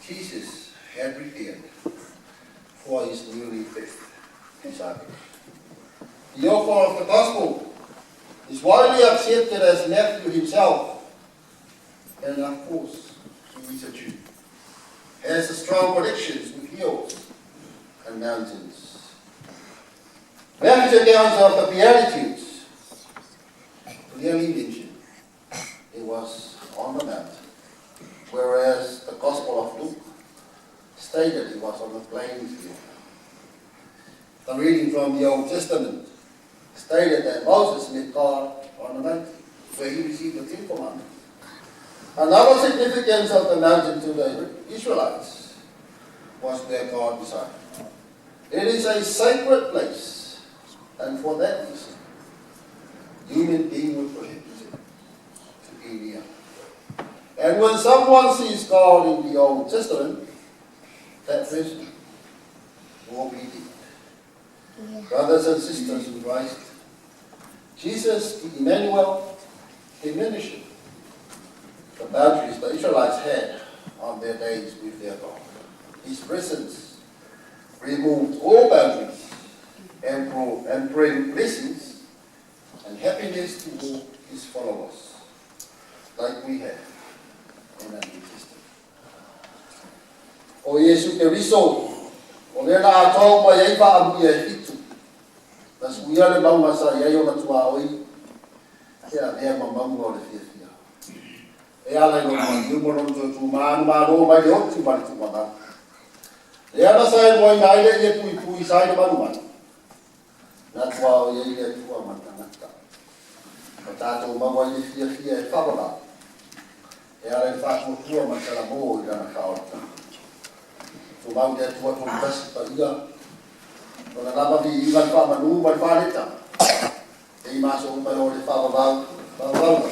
Jesus had prepared for his newly picked disciples. The author of the Gospel is widely accepted as Matthew himself, and of course, he is a Jew, has strong connections with hills and mountains. Matthew's account of the Beatitudes clearly mentioned it was on the mountain, whereas the Gospel of Luke stated it was on the plain field. The reading from the Old Testament stated that Moses met God on the mountain, where he received the Ten Commandments. Another significance of the mountain to the Israelites was where God resided. It is a sacred place, and for that reason, human beings were prohibited to be near. And when someone sees God in the Old Testament, that person will be dead. Brothers and sisters in Christ, Jesus, the Emmanuel, diminished the boundaries the Israelites had on their days with their God. His presence removed all boundaries and bring blessings and happiness to all his followers, like we have in the New Testament. O Iesu Keriso, o lea na atoa mai ai faaamuia e fitu. Na suia le mauga sa i ai ona tuaoi, e avea ma mauga o le fiafia. E ala i lona maliu ma lona toe tumanumalo mai le oti ma le tuuagau. Lea na saeluaina ai le ie puipui sa i le malumalu, na tuaoi ai le Atua ma le tagata. Ma tatou maua ai le fiafia e faavavau e ala i le faatuatua ma le talamo i lana faaolataga. Tumau le Atua Toolutasi Paia, Lona lava viiga, le faamanu ma le faaletaga, e i ma aso uma e oo i le faavavau, vavau.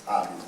Amene.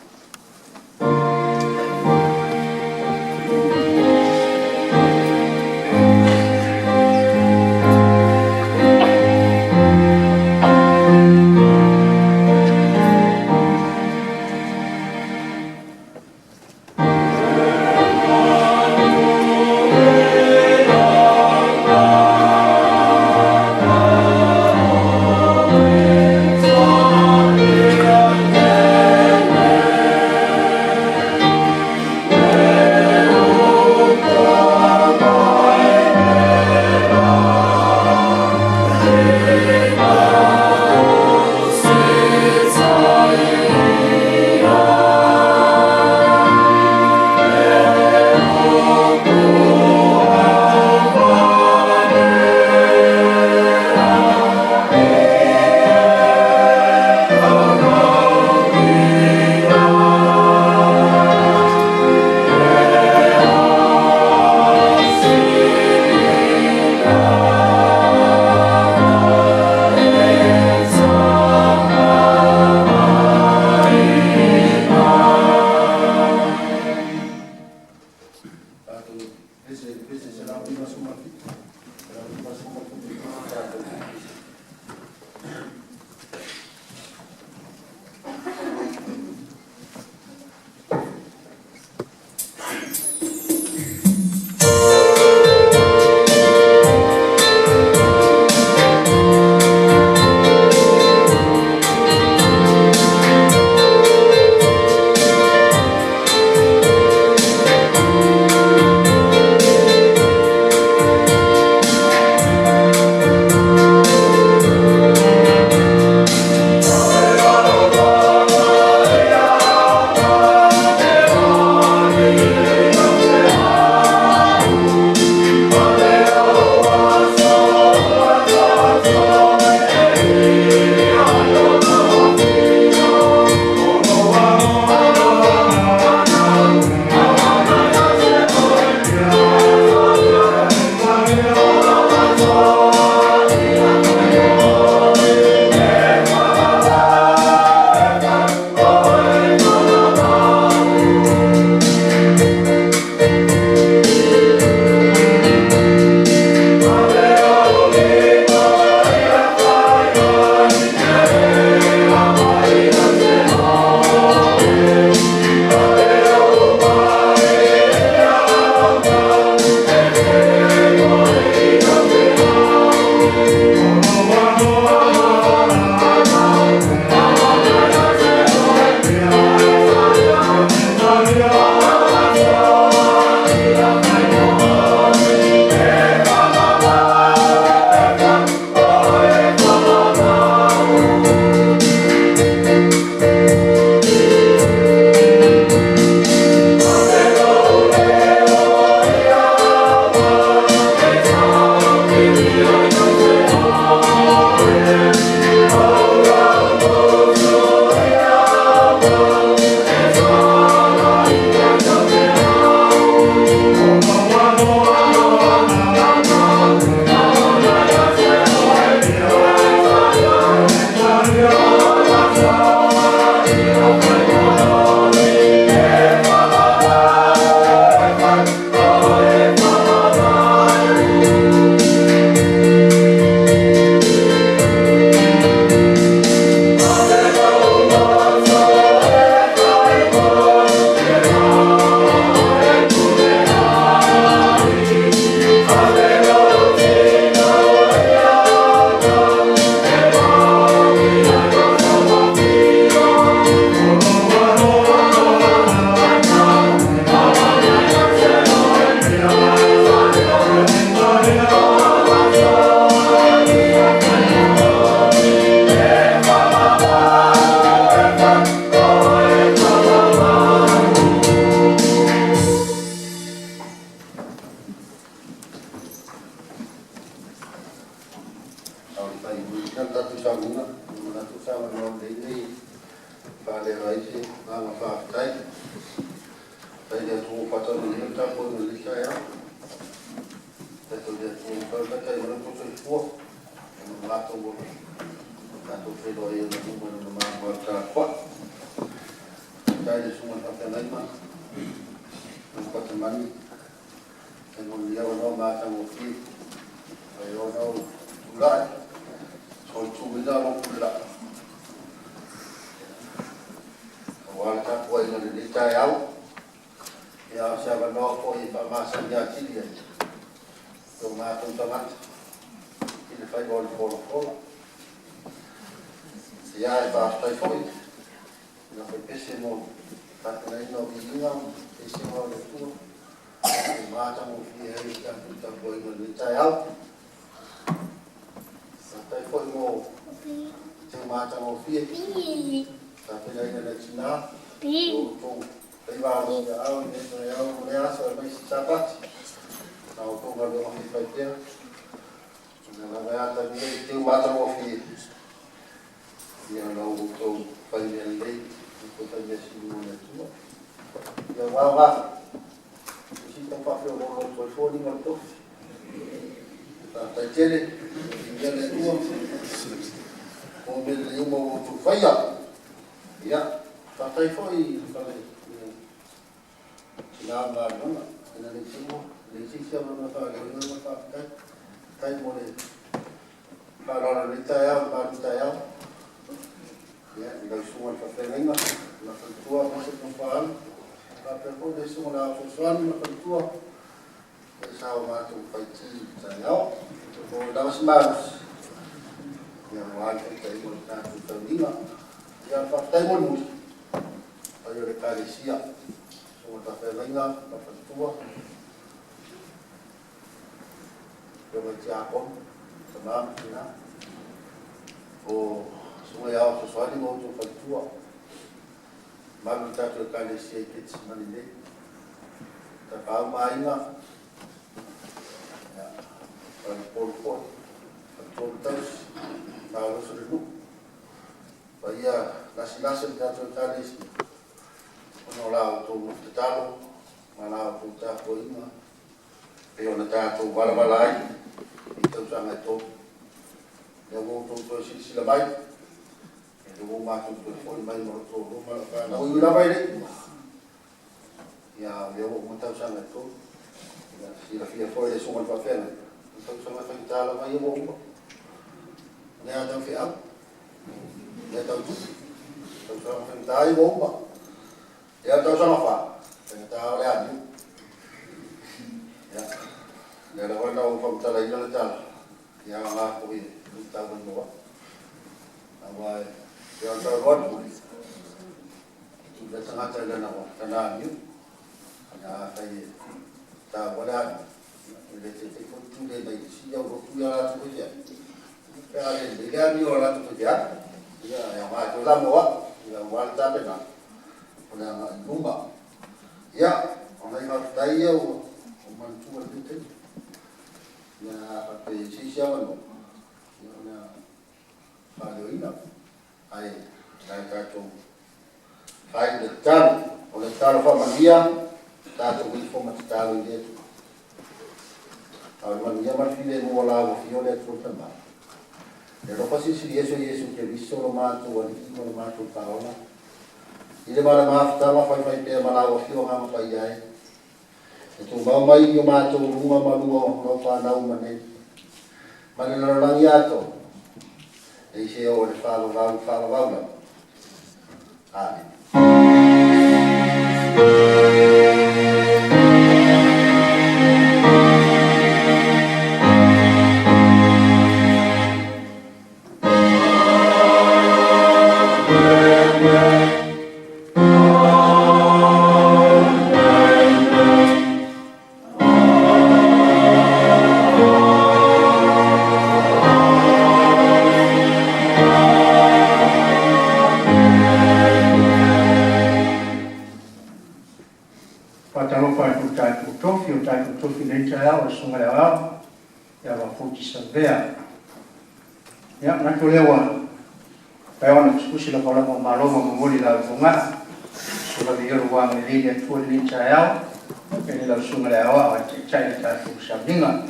se agaga faafetai. Faafetai i le Atua ua faataunuuina le tapuaiga i lenei taeao. Faafetai foi i le Atua ua mafai ona taitai mai lo outou soifua ma lo matou ola, tatou feiloai ai i ona luma i Lona malumalu tapuai. Faafetai i le susuga i le faafeagaiga ia Patamani, faafetai mo lenei avanoa matagofie ua mafai ai ona ou tulai e solituina lou pule laa aua le tapuaiga i lenei taeao. Ia, a o se avanoa foi e faamasani atili ai i o matou tagata i le faiva o le folafola. Ia, ae faafetai foi i le aufaipese mo le tapenaina o viiga ma eseesega o le Atua ua matagofie ai le tatou tapuaiga i lenei taeao. Faafetai foi mo teu matagofie tapenaina e nai tina o outou faiva alosiaao i lenei taeao ma lea aso aemaise Sapati. La outou galuega faifaipea, o lea lava e atagia i teu matagofie ia la outou fai mea lelei, outou fai mea sili mo le Atua. Ia ua aoga, se i tau faafeoloolo atu ai foliga o le tofi. Faafetai tele, viia le Atua mo mea lelei uma ua outou faia. Ia, faafetai foi i le fale tina o le galuega, ina ne i te i ua leai se isi avanoa e faaleoina ai le faafetai. Faafetai mo le faaaloalo i lenei taeao i le malutaeao. Ia, i lau susuga i le faafeagaiga ma le faletua aemaise le nofo a alo, faapea foi le susuga i le Ao Fesoasoani ma le faletua, sa o matou faiti i le taeao. Maua ai lava se malosi aua le taitaiga o le tatou tauniga. Ia, faafetai mulimuli i le paia o le Ekalesia, susuga i le faafeagaiga ma le faletua, afioga i Tiakono, tama ma tina, o susuga i Ao Fesoasoani ma outou faletua, mamalu i le tatou Ekalesia i Ketisimani nei, Tapaau ma Aiga, ia, faleupolu foi, faletua ma tausi, malosi o le nuu, paia lasilasi o le tatou Ekalesia, ona o la outou nofo tatalo ma la outou tapuaiga pei ona tatou valavala ai i tausaga e 3. Lea ua outou toe silasila mai, lea ua matou toe foi mai ma lou toalua ma lau fanau. E ui lava e le i uma, ia o lea ua uma tausaga e 3. Ia, silafia foi e le susuga i le faafeagaiga, o tausaga faigata lava ia ua uma. O mea tau feau, mea tau tupe, tausaga faigata ia ua uma. Ia, tausaga 4, faigata o le amio. Ia, lea lava na ou faamatalaina le tala, ia aoga foi e luitau ai mo au. Aua e pei ona saunoa atu, e tu le tagata i lana amio. Ia, afai e taua le amio, e le taitai foi tule mai isi au lotu ia latou faifeau. Pe a le lelei le amio a latou faifeau. Ia, e aoga foi la mo au, ia aua le tapenaga o le agai i luma. Ia, o nai faafetai ia ua manatua i lenei taimi. Ia, a faapea e i ai se isi avanoa, ia o le a faaleoina. Ae o le a tatou fai le tatalo. O le tatalo faamanuia, tatou ifo ma tatalo i le Atua. A o le manuia ma le filemu o la ua afio le Atua Tama. Le alofa silisili ese o Iesu Keriso lo matou Alii ma lo matou Paola, i le vala mafutaga faifaipea ma lau afioga mapaia ai, e tumau mai i o matou luga ma lua o lau fanau uma nei, ma le lalolagi atoa, e i se o le faavavau faavavau lava. Amen. Faatalofa atu i tatou tofi, o tatou tofi i lenei taeao, o le susuga i le Aoao ia Vafuti Savea. Ia, manatu lea ua Pai ona kusikusi la paulanga o malo ma momoli lau foga'a solavia lo agalelei le Atua i lenei taeao e le lau Susuga le Aoao e taitai le tatou sauniga.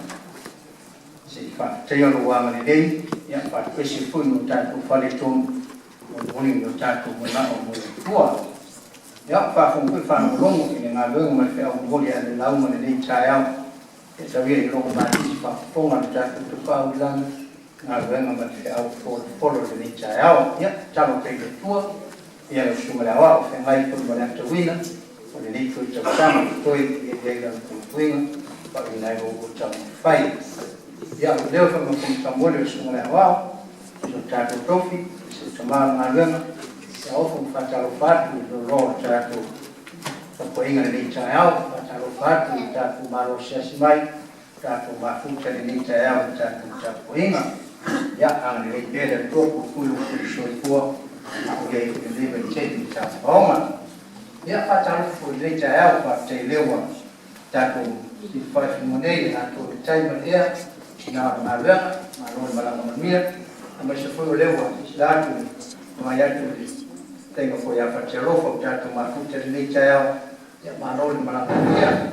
Se'i faafetaia lou agalelei, ia faatuese foi no tatou faletonu molimoli o tatou mana'o mo le Atua. Ia faafofoga foi faalogologo i le galuega ma le feau momoli a le lauga lenei taeao e tauia i logo matisi faafofoga le tatou Tapaau i lagi galuega ma le feau folofolo i lenei taeao. Ia tatalo pea i le Atua ia lau Susuga le Aoao feagai foi ma le atauina o lenei foi tausaga totoe ia i ai lana puipuiga faauiina ai ua taumafai. Ia o lea faamafomatamole o le Susuga le Aoao so tatou tofi se tamā o le galuega ia ofo ma faatalofa atu i loaloa o le tatou tapuaiga lenei taeao. Faatalofa atu i tatou malo asiasi mai tatou mafuta lenei taeao i tatou tapuaiga. Ia agalelei pea le Atua puipui lo outou soifua a o i ai foi lenei vaitaimi i tafaoga. Ia faatalofa foi i lenei taeao, faafetai lea ua tatou silafai nei le atoa le tai ma le ea na o le galuega malo le malaga manuia aemaise foi o lea ua sila atu mai atu le taiga foi a fatialofa o tatou mafuta lenei taeao. Ia malo le malaga manuia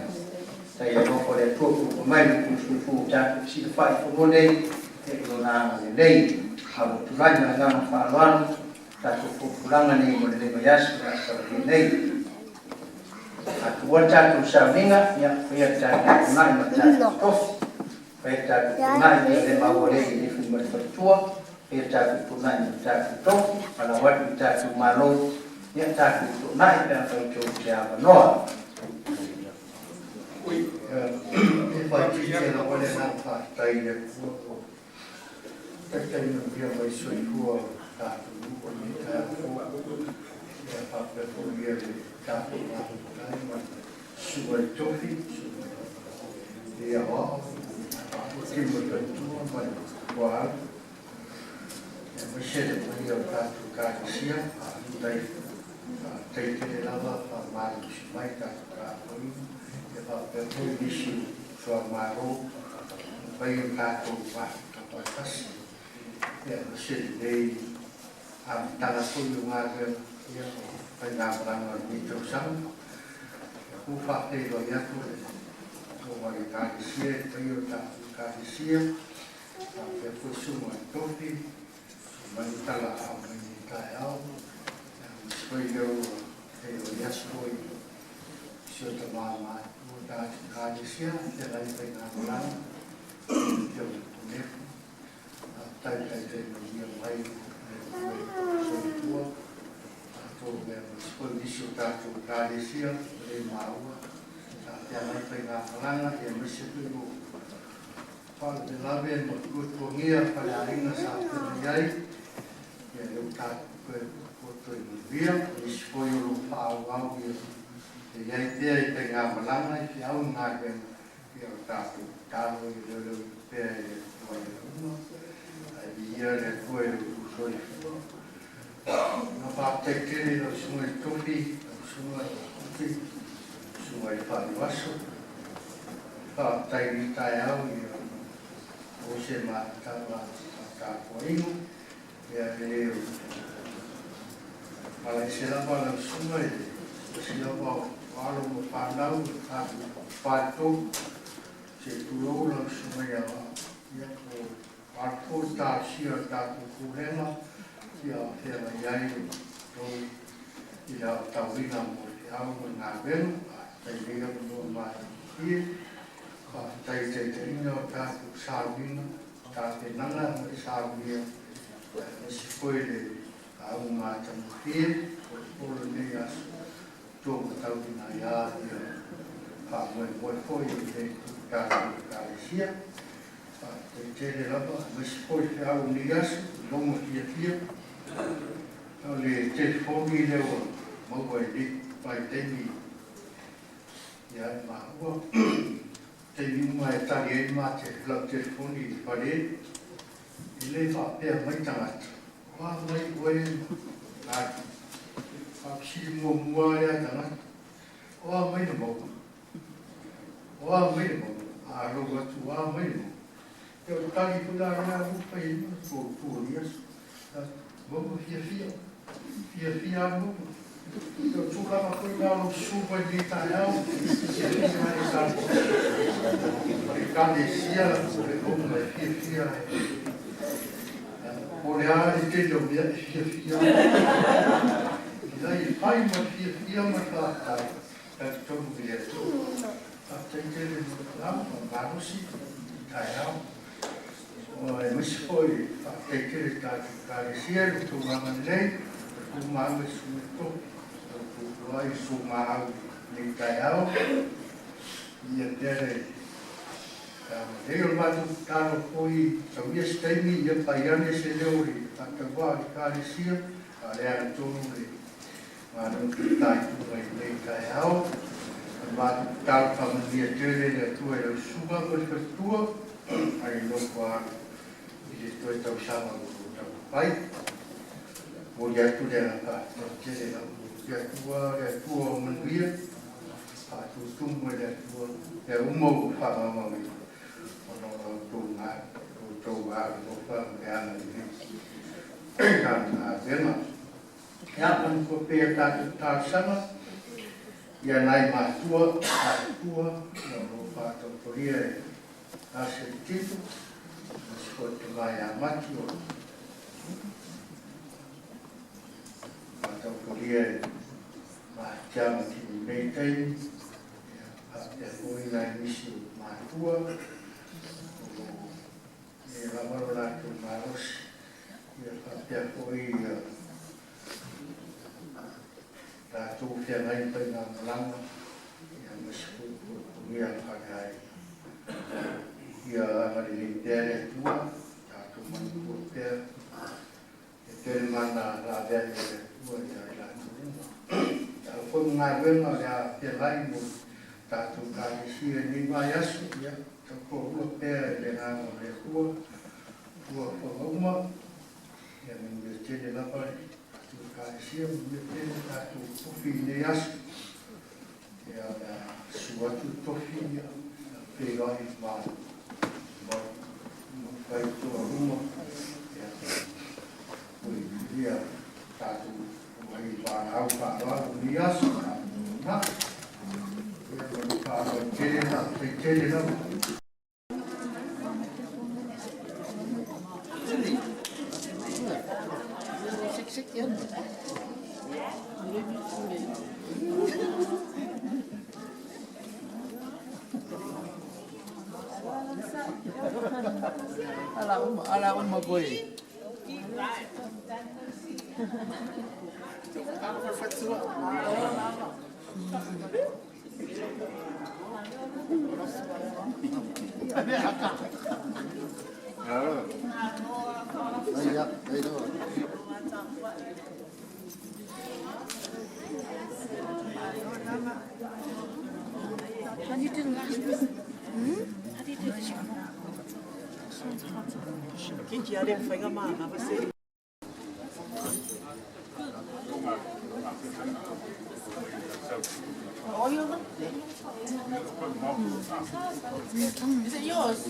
tai alofa o le Atua puipui mai le soifua o tatou silafai fonua nei e i lona agalelei. A ua tulai ma le agaga faaaloalo tatou folafolaga nei mo lenei vaiaso o le a saulia nei. Atua le tatou sauniga, ia faia le tatou tunai ma le tatou tofi, faia le tatou tunai ia le maua lea i le fai ma le faletua, faia le tatou tunai ma le tatou tofi, falau atu le tatou malo, ia tatou tunai pe afai tou te avanoa. E faatiti lava le agaga faafetai i le Atua ua taitai manuia mai soifua o tatou nuu o lenei taeao fou. Ia faapea foi ia le tatou mafutai ma le susuga i le tofi, susuga i le Aoao, faapea le faletua ma le tuaau, aemaise le paia o tatou Ekalesia. Faafetai, faafetai tele lava faamalosi mai tatou tapuaiga. Ia faapea foi nisi o soamalo mafai ona tatou mafuta faatasi. Ia aemaise lenei amataga foi o galuega ia o faigamalaga o lenei tausaga. Ua faafeiloai atu le toga o le Ekalesia i le paia o tatou Ekalesia, faapea foi susuga i le tofi mai le talaau mai lenei taeao. Aemaise foi lea ua feiloai atu foi si o ta mamatua tatou Ekalesia feagai faigamalaga afioga i Punefu. Faafetai taitai manuia mai le soifua tatou mea aemaise foi nisi o tatou Ekalesia ua le maua sa feagai faigamalaga, aemaise foi o faalavelave ma tuatuagia faleaiga sa feagai ai. Ia lea ua tatou toe poto i manuia. Nisi foi o lo o faaauau ia e i ai pea i faigamalaga i feau ma galuega. Ia o tatou tatalo ia leoleo pea e le Atua i uma ae viia le Atua i lo outou soifua. Na faafetai tele i lau susuga i le tofi, lau susuga i le tofi, susuga i le faaiuaso. Faafetai i lenei taeao ia o se matala tapuaiga. Ia e le malaese lava lau susuga i le si lava o alo ma fanau o tatou faletolu. Se tulou lau susuga ia ia o alo foi talosia o le tatou pulega ia feagai ai o i le aotauina mo le feau ma le galuega. Faafetai lea avanoa matagofie. Faafetai i taitaiga o tatou sauniga, tapenaga ma le saunia, aemaise foi le lauga matagofie polopolo lenei aso tua matauina ai a ia faamoemoe foi o lenei tatou Ekalesia. Faafetai tele lava, aemaise foi feau o lenei aso logo fiafia. O le telefoni lea ua maua i lenei vaitaimi ia e maua taimi uma e tali ai mate lau telefoni i le fale e le faapea mai tagata o a mai oe ai faafesili muamua lea tagata o a mai le maua o a mai le maua a lou atu o a mai le maua. Ia o tali foi la lea ua fai ai ma tuo ia. Mauga fiafia, fiafia lava Mauga. Ia o tulaga foi na o lou susu mai i lenei taeao, fiafia ai le tatou Ekalesia o le Mauga e fiafia ai. Po o le a le tele o mea e fiafia ai. Leai, e fai ma le fiafia ma le faafetai, talitonu i le Atua. Faafetai tele mo le folau ma le malosi i lenei taeao. Aemaise foi faafetai tele i le tatou Ekalesia i lo outou agalelei, le tumau e susu i le tofi, o outou susuga i lenei taeao. Ia pea le agalelei. O le matou tatalo foi, tauia se taimi, ia fai ane se leo i le faatauvaa o le Ekalesia, a o le agatonu le galuega fitaituga i lenei taeao. O le matou tatalo, faamanuia tele le Atua i lau susuga ma le faletua, ae nofo alo i le toe tausaga o lo o taumafai. Momoli atu le agaga faafetai tele lau le Atua, le Atua o manuia, faatutumu e le Atua mea uma ua faamaumauina ona o la outou alolofa ma le agalelei i lana galuega. Ia, manatua pea tatou talosaga ia nai matua matutua o lo o faataotolia e Ase le Tito, aemaise foi le tama ia Mati o lo o faataotolia e Matiama i lenei taimi, ia, faapea foi nai nisi o matua o lo o le lava lo latou malosi, ia faapea foi ia latou feagai faigamalaga, ia aemaise foi puipuia faleaiga. Ia agalelei pea le Atua, tatou manatua pea e tele mana laveai o le Atua ia i latou uma. Tau foi ma galuega o le a feagai mo tatou Ekalesia i lenei vaiaso, ia tautoalua pea i le agaga o le Atua, ua fofoga uma, ia manuia tele lava le tatou Ekalesia, manuia tele le tatou tofi i lenei aso. Ia o le a susu atu le tofi, ia feiloai ma fai toaluma, ia ui ia tatou ai valaau faaaloalo i lenei aso. Na, ia ma le faaaloalo tele, faafetai tele lava. Ala uma, ala uma koe. How do you do the last bit? Hmm? How do you do this one? Is it yours?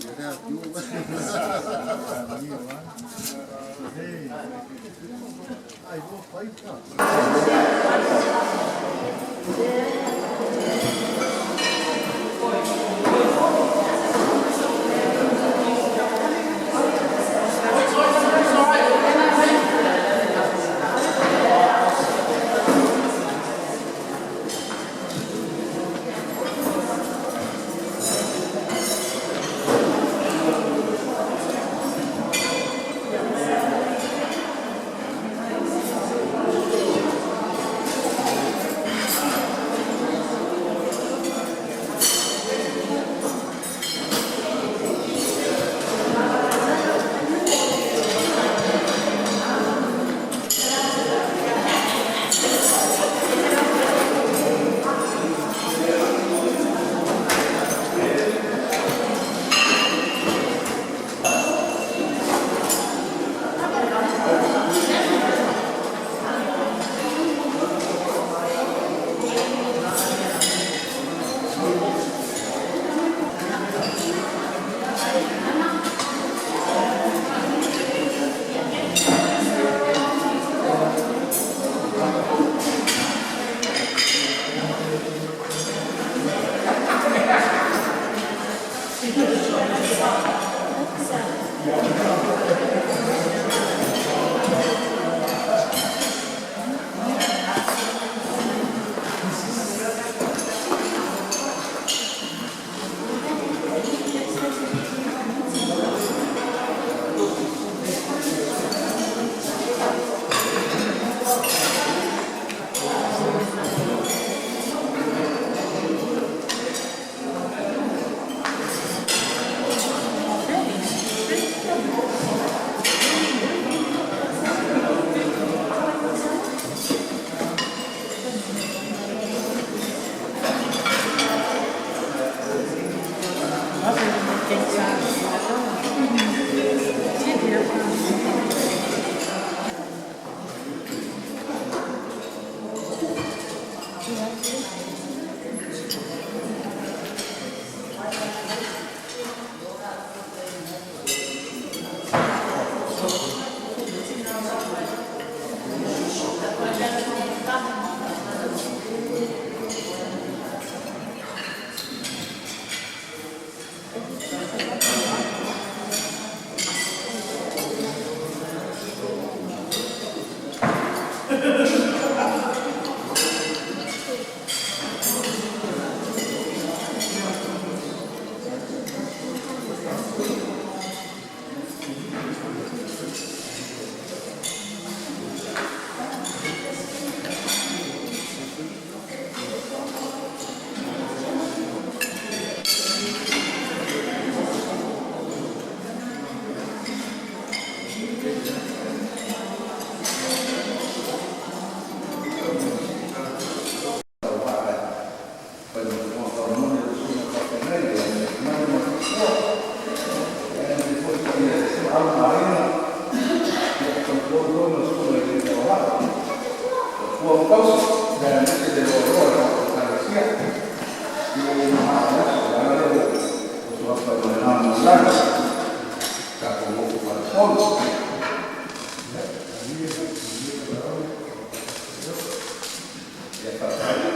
Ia faafetai.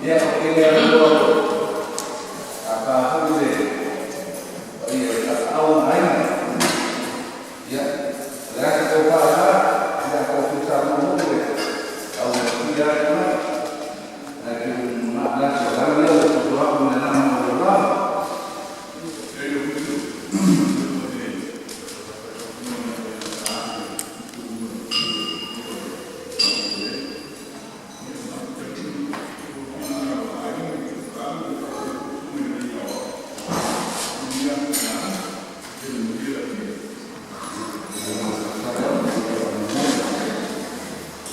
Ia, o ke le aloa a ka hau le paia i tapaau ma aiga. Ia, o le asa kou whaala, ia kou fusa mo mo le au ia ai mai. Ai ke ma la so la le o ko ha mo na mo la.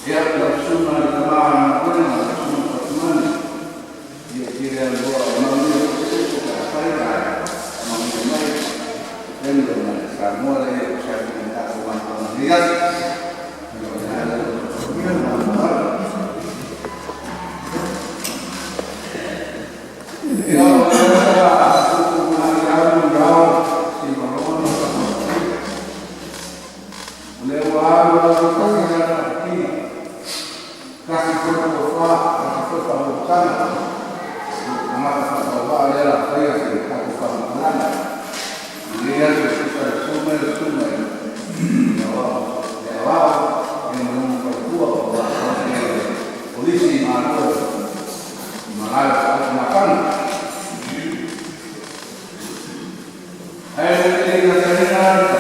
Ia, la suma le tama na kone ma la suma patumani. Ia kire aloa o mau ia o ka whai ai. Mau ia mai. Lendo na sa moa le o sa ki na o ma ma ia. Ia ma ma. Ia o le sa ku na ia mu rao si ma ro no sa. Le wa wa wa ka si na ki. Kasi ko ko fa, kasi ko fa mo kana. Ma ka fa wa le la fa ya se ka ko fa mo kana. Le ya se su sa su ma su ma. Ya wa ya wa ya mo mo ko ku wa wa polisi ma ko ma la ma kan. Ai le le na sa na.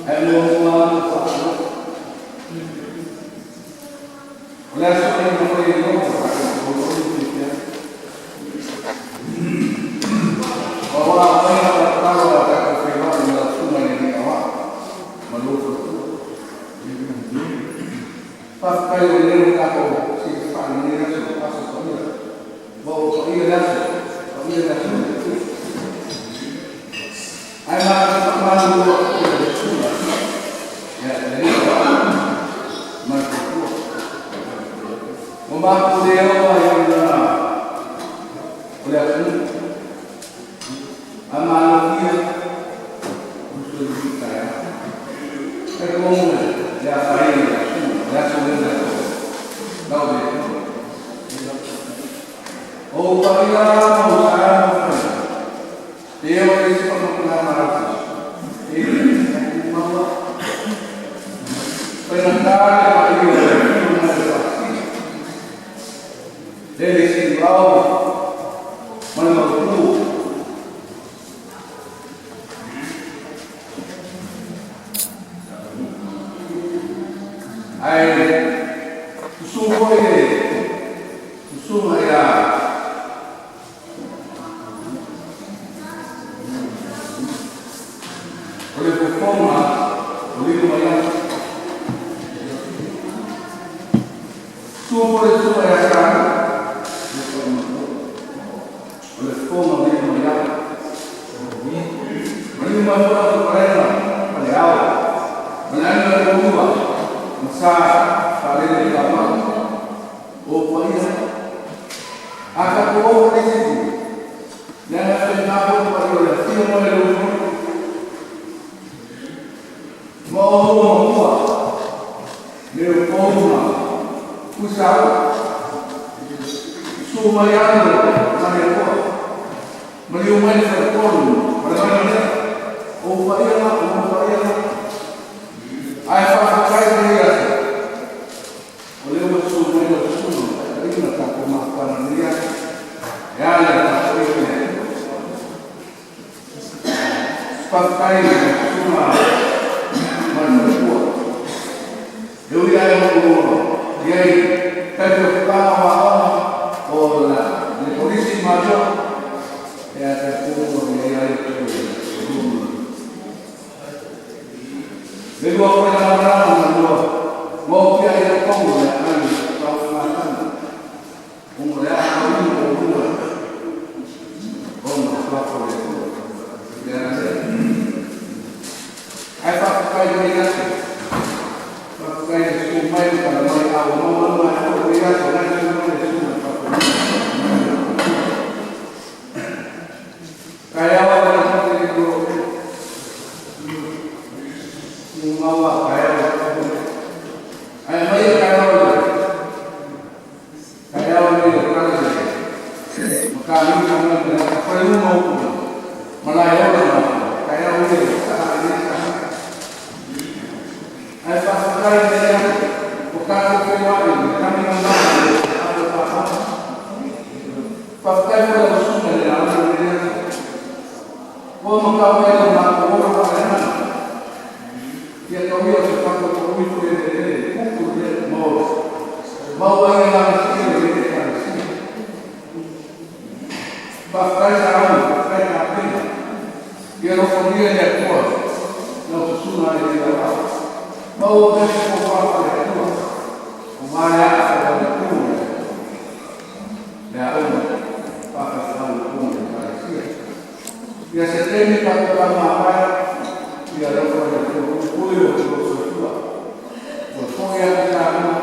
Ai mo mo ma O le aso e mo e no ko ko ko ko O wa mai na ka wa ka ko fe wa na su mai ni wa ma lo ko pa pa le le ka ko si fa ni na so pa so so ni bo ko i la so ko i la so ai ma ka ma lu ko su ya le ma ko o ma ko le o ai na o le atu a ma lo kia o su i ka ya e ko mo le a fa i la su le a su le la la o le o pa ia mo sa mo te o le si pa mo na ma ra e ma ma pa na ta le ma i o le na le pa le si lau ma le ma ku ai su foi su ma ya o le fofoma o le ma ya su foi su ma ya sa o le fofoma o le ma ya ma le ma mo ko re na ma le ao ma le ana le mo ma sa fa le le ka ma o pa ia a ka ko o le se le ana fe na ko pa o le fio mo le lo mo o mo mo le o ma ku sa su ma ya no ma le ko ma le o mai le ko ma le ma le o pa ia o pa ia ai fa fa kai le ia o le o su mai le su ai na ta ko ma pa na ia ya le ta ko i le fa kai le su ma ma le ko eu ia e mo ia i kai ko pa wa o la le polisi ma jo ya ta ko ia ia le ko le lua koe na rama na lua mo pia i le kongo le ai tau ngātana ungo le a i o lua ona whako le le ana le ai whakakai le ase whakakai le su mai o kana mai au mau mau mai au le ase nai su mai le su na whako kai awa le whako le ko maua kai awa ai tatou feiloai i le lagi ma le alo. Faafetai foi lau susuga i le lauga i lenei aso. Ua matau ai le matou ola faaleagaga. Ia tauia o se faatautoui foi e le pupu le maua. Maua ai le lagasia i le Ekalesia. Faafetai Saole, faafetai Kapena. Ia alofagia e le Atua lau susuga i le Aoao. Maua pea se tofa faale-Atua, aua le aa o le tu le aoga faafeftau i totonu o le Ekalesia. Ia se taimi tatou faamavae, ia alofa le Atua puipui lo outou soifua. Ua foi atu Samoa,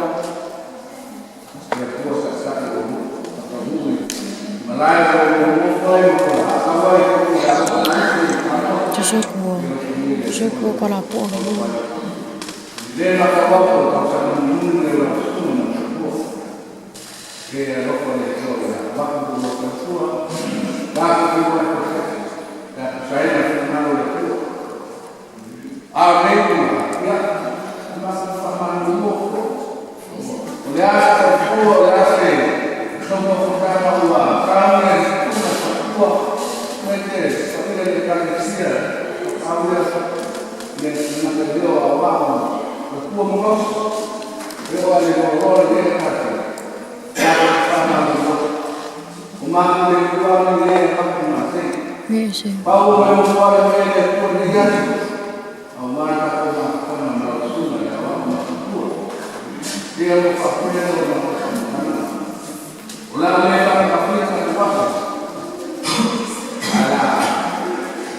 le Atua saisai ua taunuu i malae o lo o nonofo ai ma faatau ai i le aoga i Samoa. 这水果巴拉波。 Le matawau o tausaga mulimuli o lau susuga ma matua. E alofa le Atua ia mapu lo tautua. Tatou feiloai foi se a tusaina le finagalo o le Atua. A o nei ia, matou faamalulu. O le a se tautua, o le a se taumafotaga ua saunia i susuga faatua mai te paia i le Ekalesia, aulia le gata lea o aoao o tua ma gausi e oo a le loaloa lenei tatou tatou faamalulu. O matou le tua nei le fatu masei. 没事。 Pau o mai mo ale mai le Atua lenei aso aua tatou mafutaga ma lau susuga i le aoao ma matua. Ia ua faapea o matou faamatalaga. O le a le faatafia tatou aso. Ala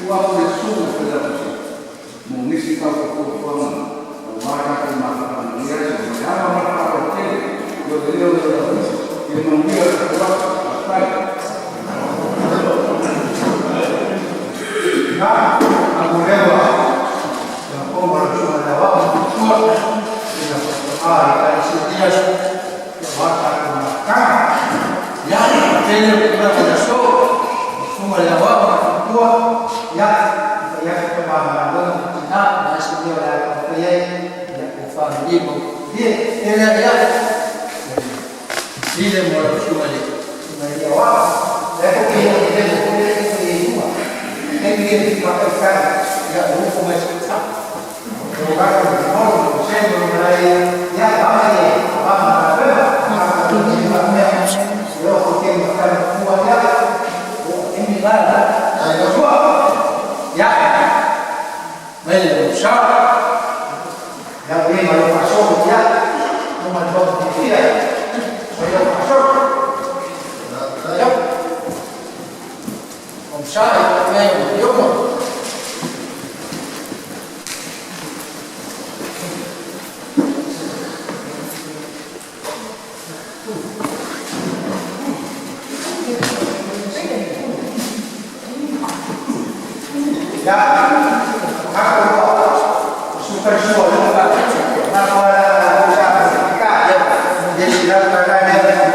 ua atu le susuga Failautusi mo nisi tatou fuafuaga aua tatou mafutaga lenei aso. Ma le ava ma le faaaloalo tele i o le leo o le Failautusi. Ia manuia le tatou aso. Faafetai. Ya, agulewa ya koma la suma ya wa tua ina a ya isi dias ya wa ta ka ya tele kula ya so suma ya wa tua ya ya ka ma ma lo na na si dia ya ka ya ya ko fa ni mo di ele ya di le mo la suma le suma ya wa ya ko ke ya le ko le ko ye tem que matar ya o mais Ya, aku super sure na Ya, Ya, Ya,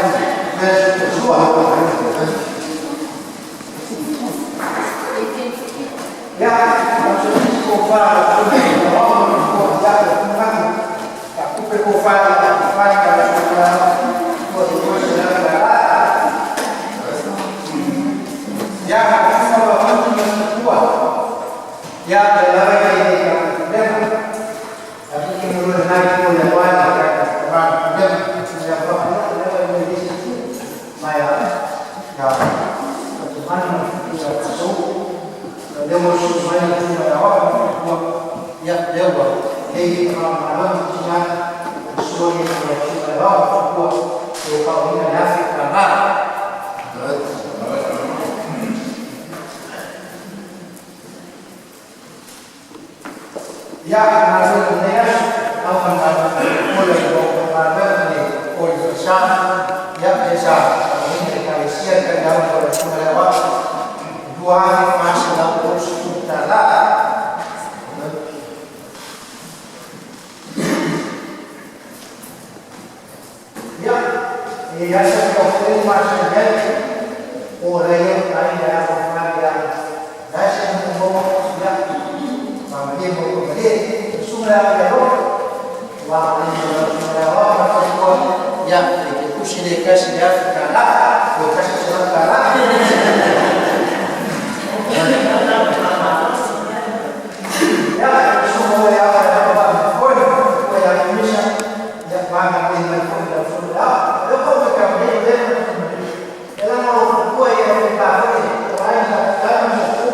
Ya, ya esa ekalesia ka ya ko suma ya wa dua masa la tala. Ya, ya se ko masa ya o rei ai ya ko ya da se mo ya ma mo ko de suma ya wa ni suma ya wa Ia, e te tusi le kasi le afi tālā, o kasi se lau tālā. Ia, sumo le awa e hapa foi, o ia misa, ia manga pe mai foi la sulu le awa. Le ko me ka me le e la mo ko ia e ka foi, o ai sa ka sa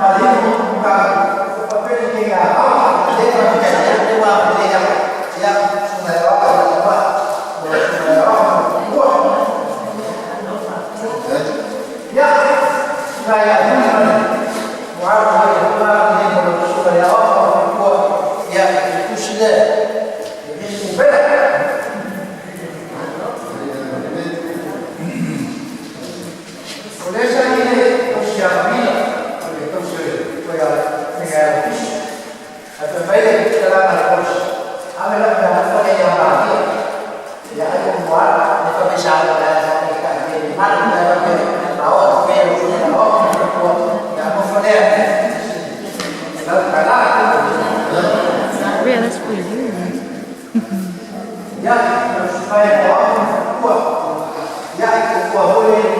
ka le mo ka o papel ke ia awa, le ka ka le wa le ia. Ia, suma le awa le wa. Suma le awa. Ya, saya ya tusile Yeah, that's for you. Ya, supaya ya boleh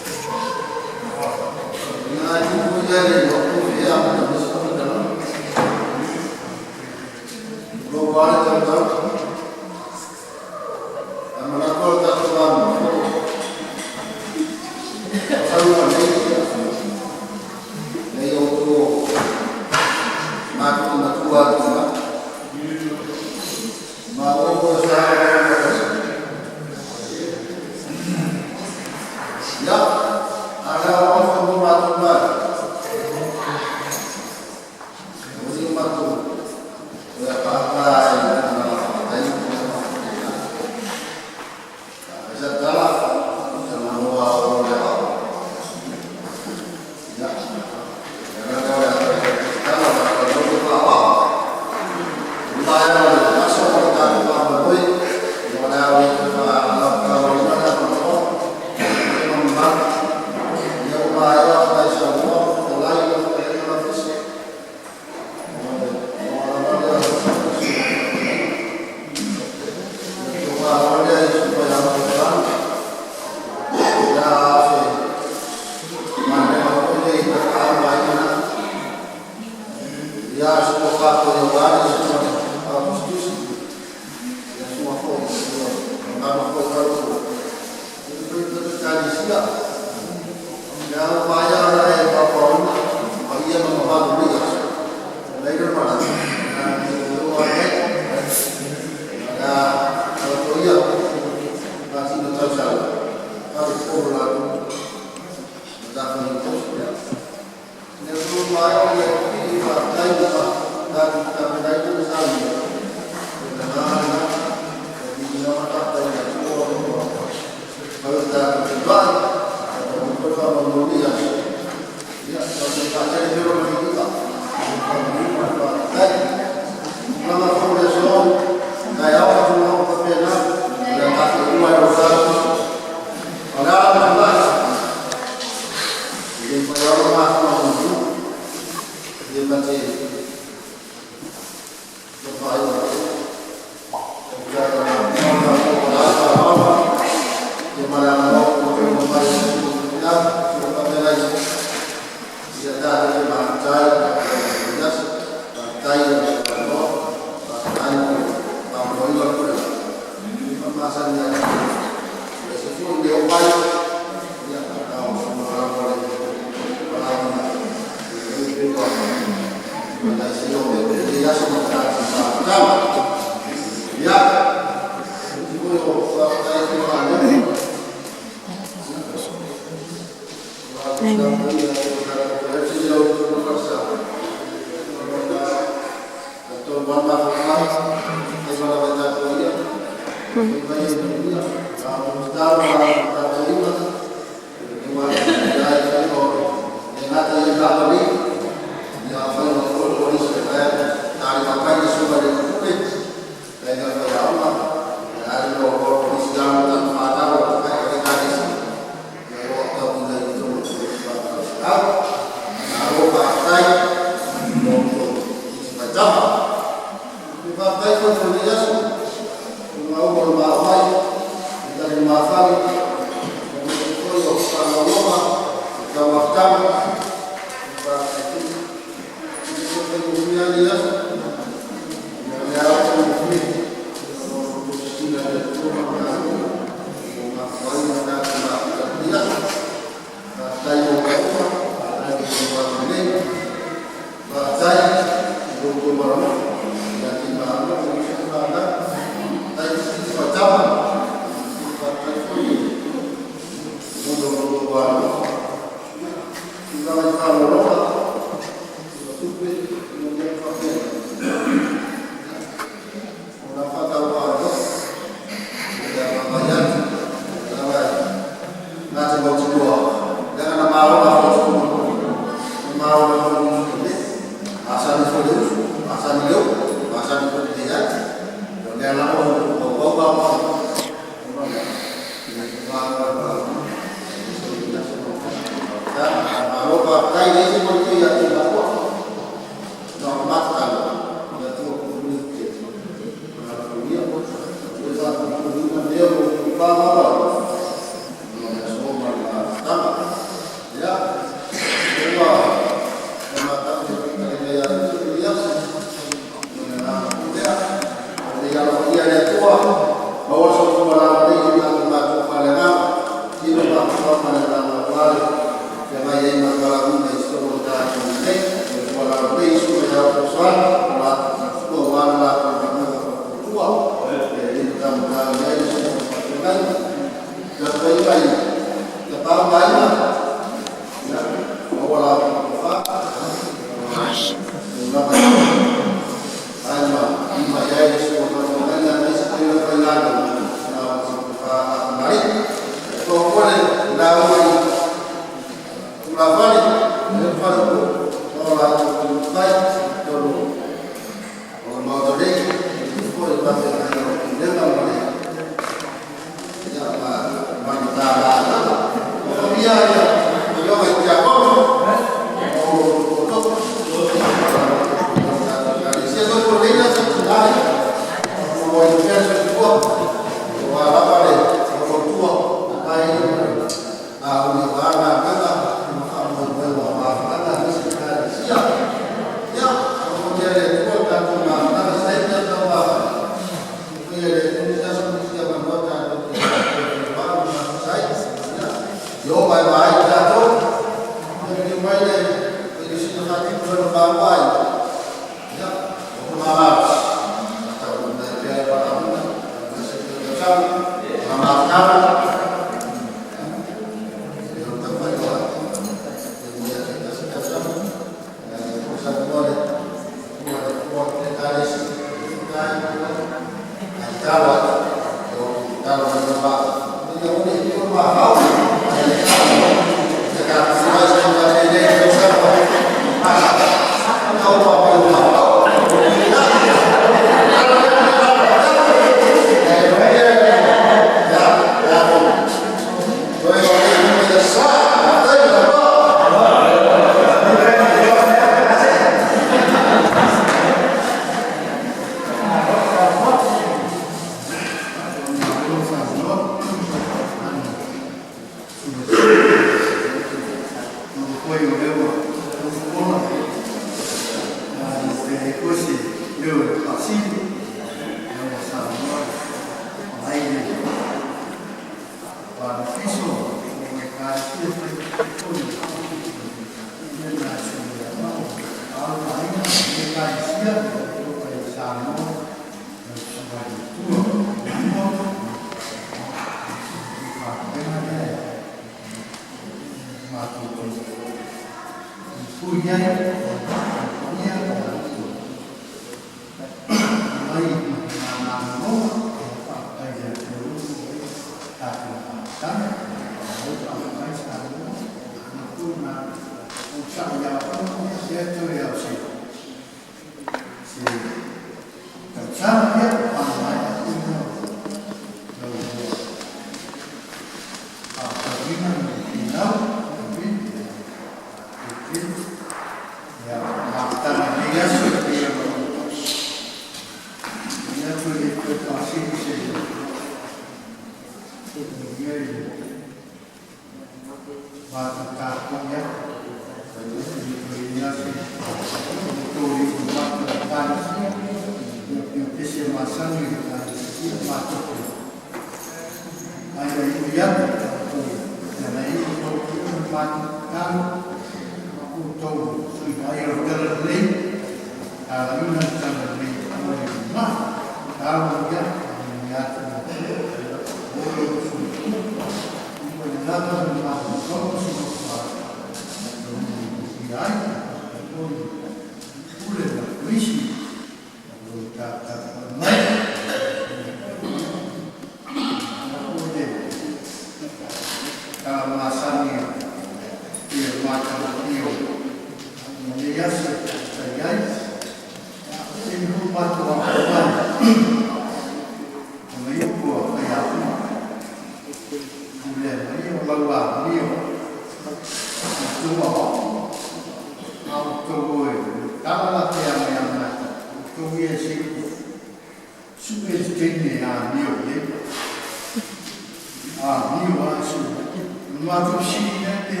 amio lava i suiga. O le matou fesili lea pe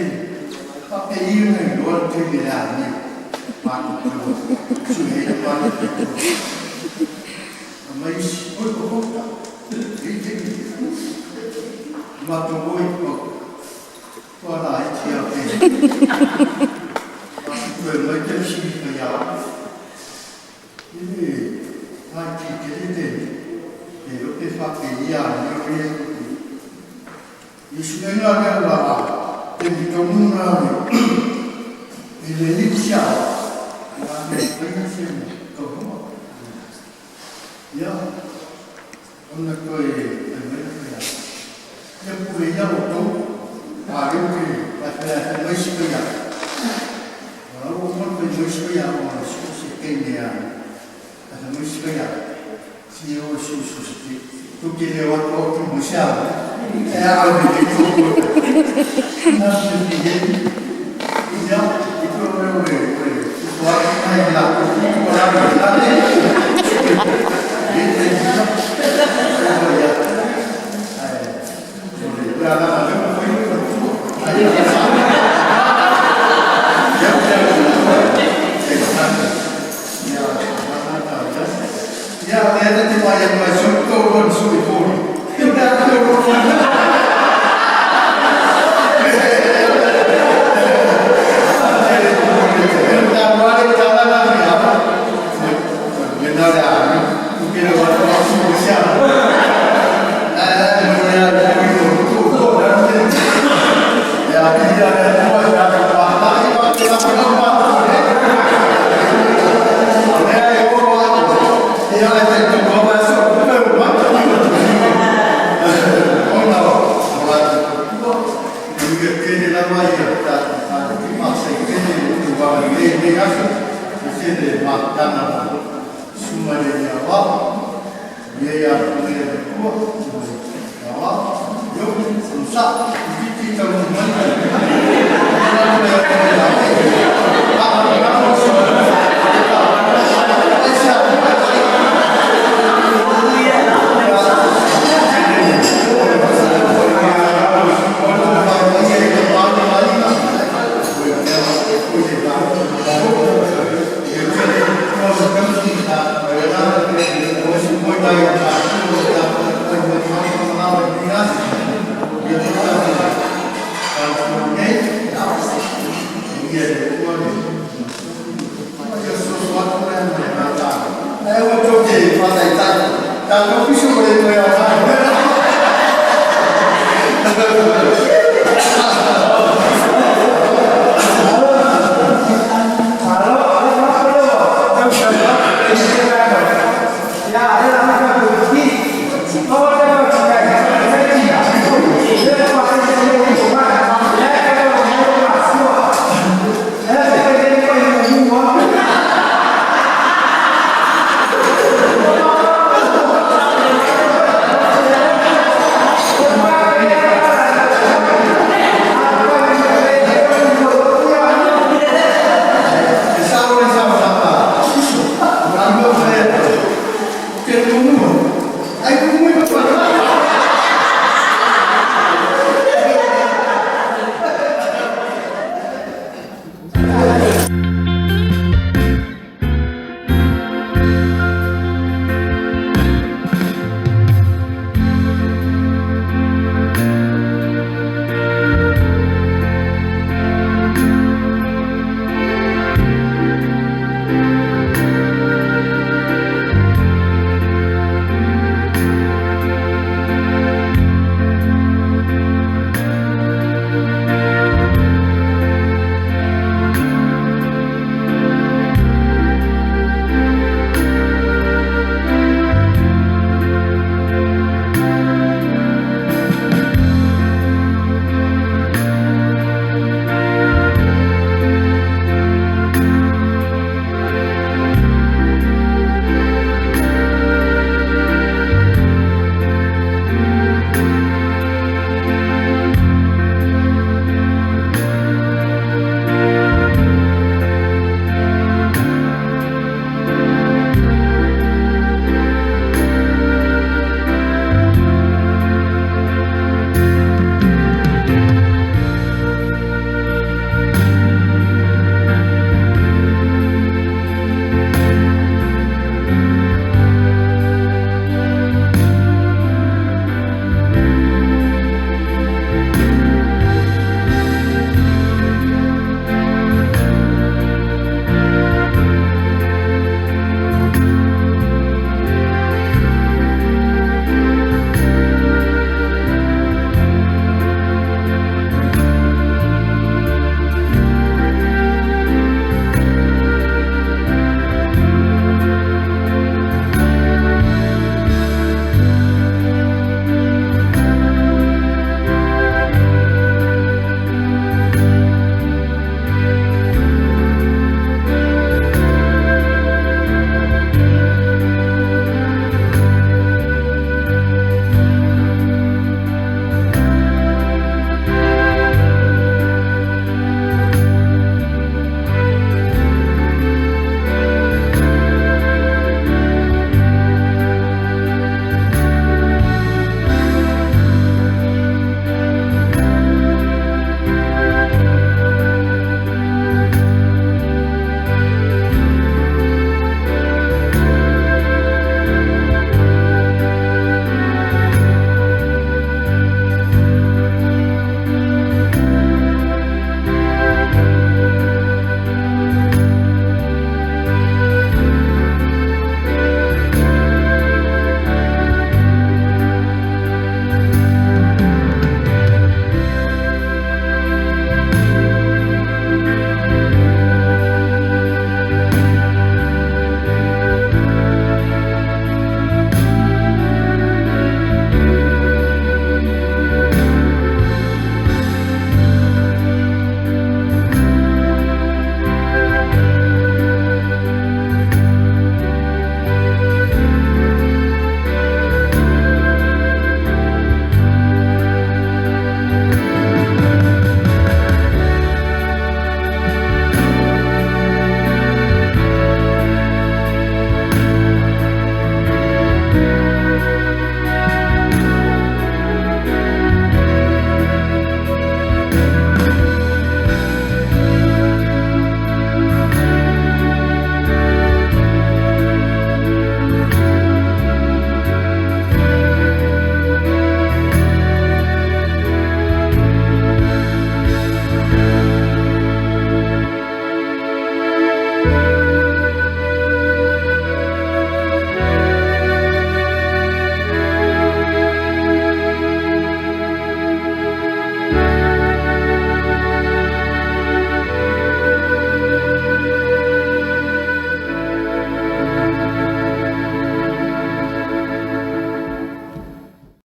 faapei ona iloa le taimi o le amio matou te o e sue ai le matou pito. Fai mai isi, oi ua kota, e i ai taimi. Matou o i tua, tua laiti lava pe matou toe omai toe fesili mai ia au. E le laiti tele le le iloa pe faapei amio ia e i I suega lea ua taimi tonu na e le i se ao ua le faia se taunuuga. Ia, ona toe fai mai le faiaoga, Ia pule ia outou, a lea ou te fai mai si faiaoga. Ua ua uma ona fai mai si faiaoga o le se teine a fai mai si faiaoga, si o si usu se te tou te le o atu au tu mai se ao e a au me te tu na se fi he ia i tu o le o le o a ai la tu o la la le e te ia o ia ai o le la la le o foi o tu ai ia ia ia lea te mai mai su to ron su i fori. Ia te atu o ron.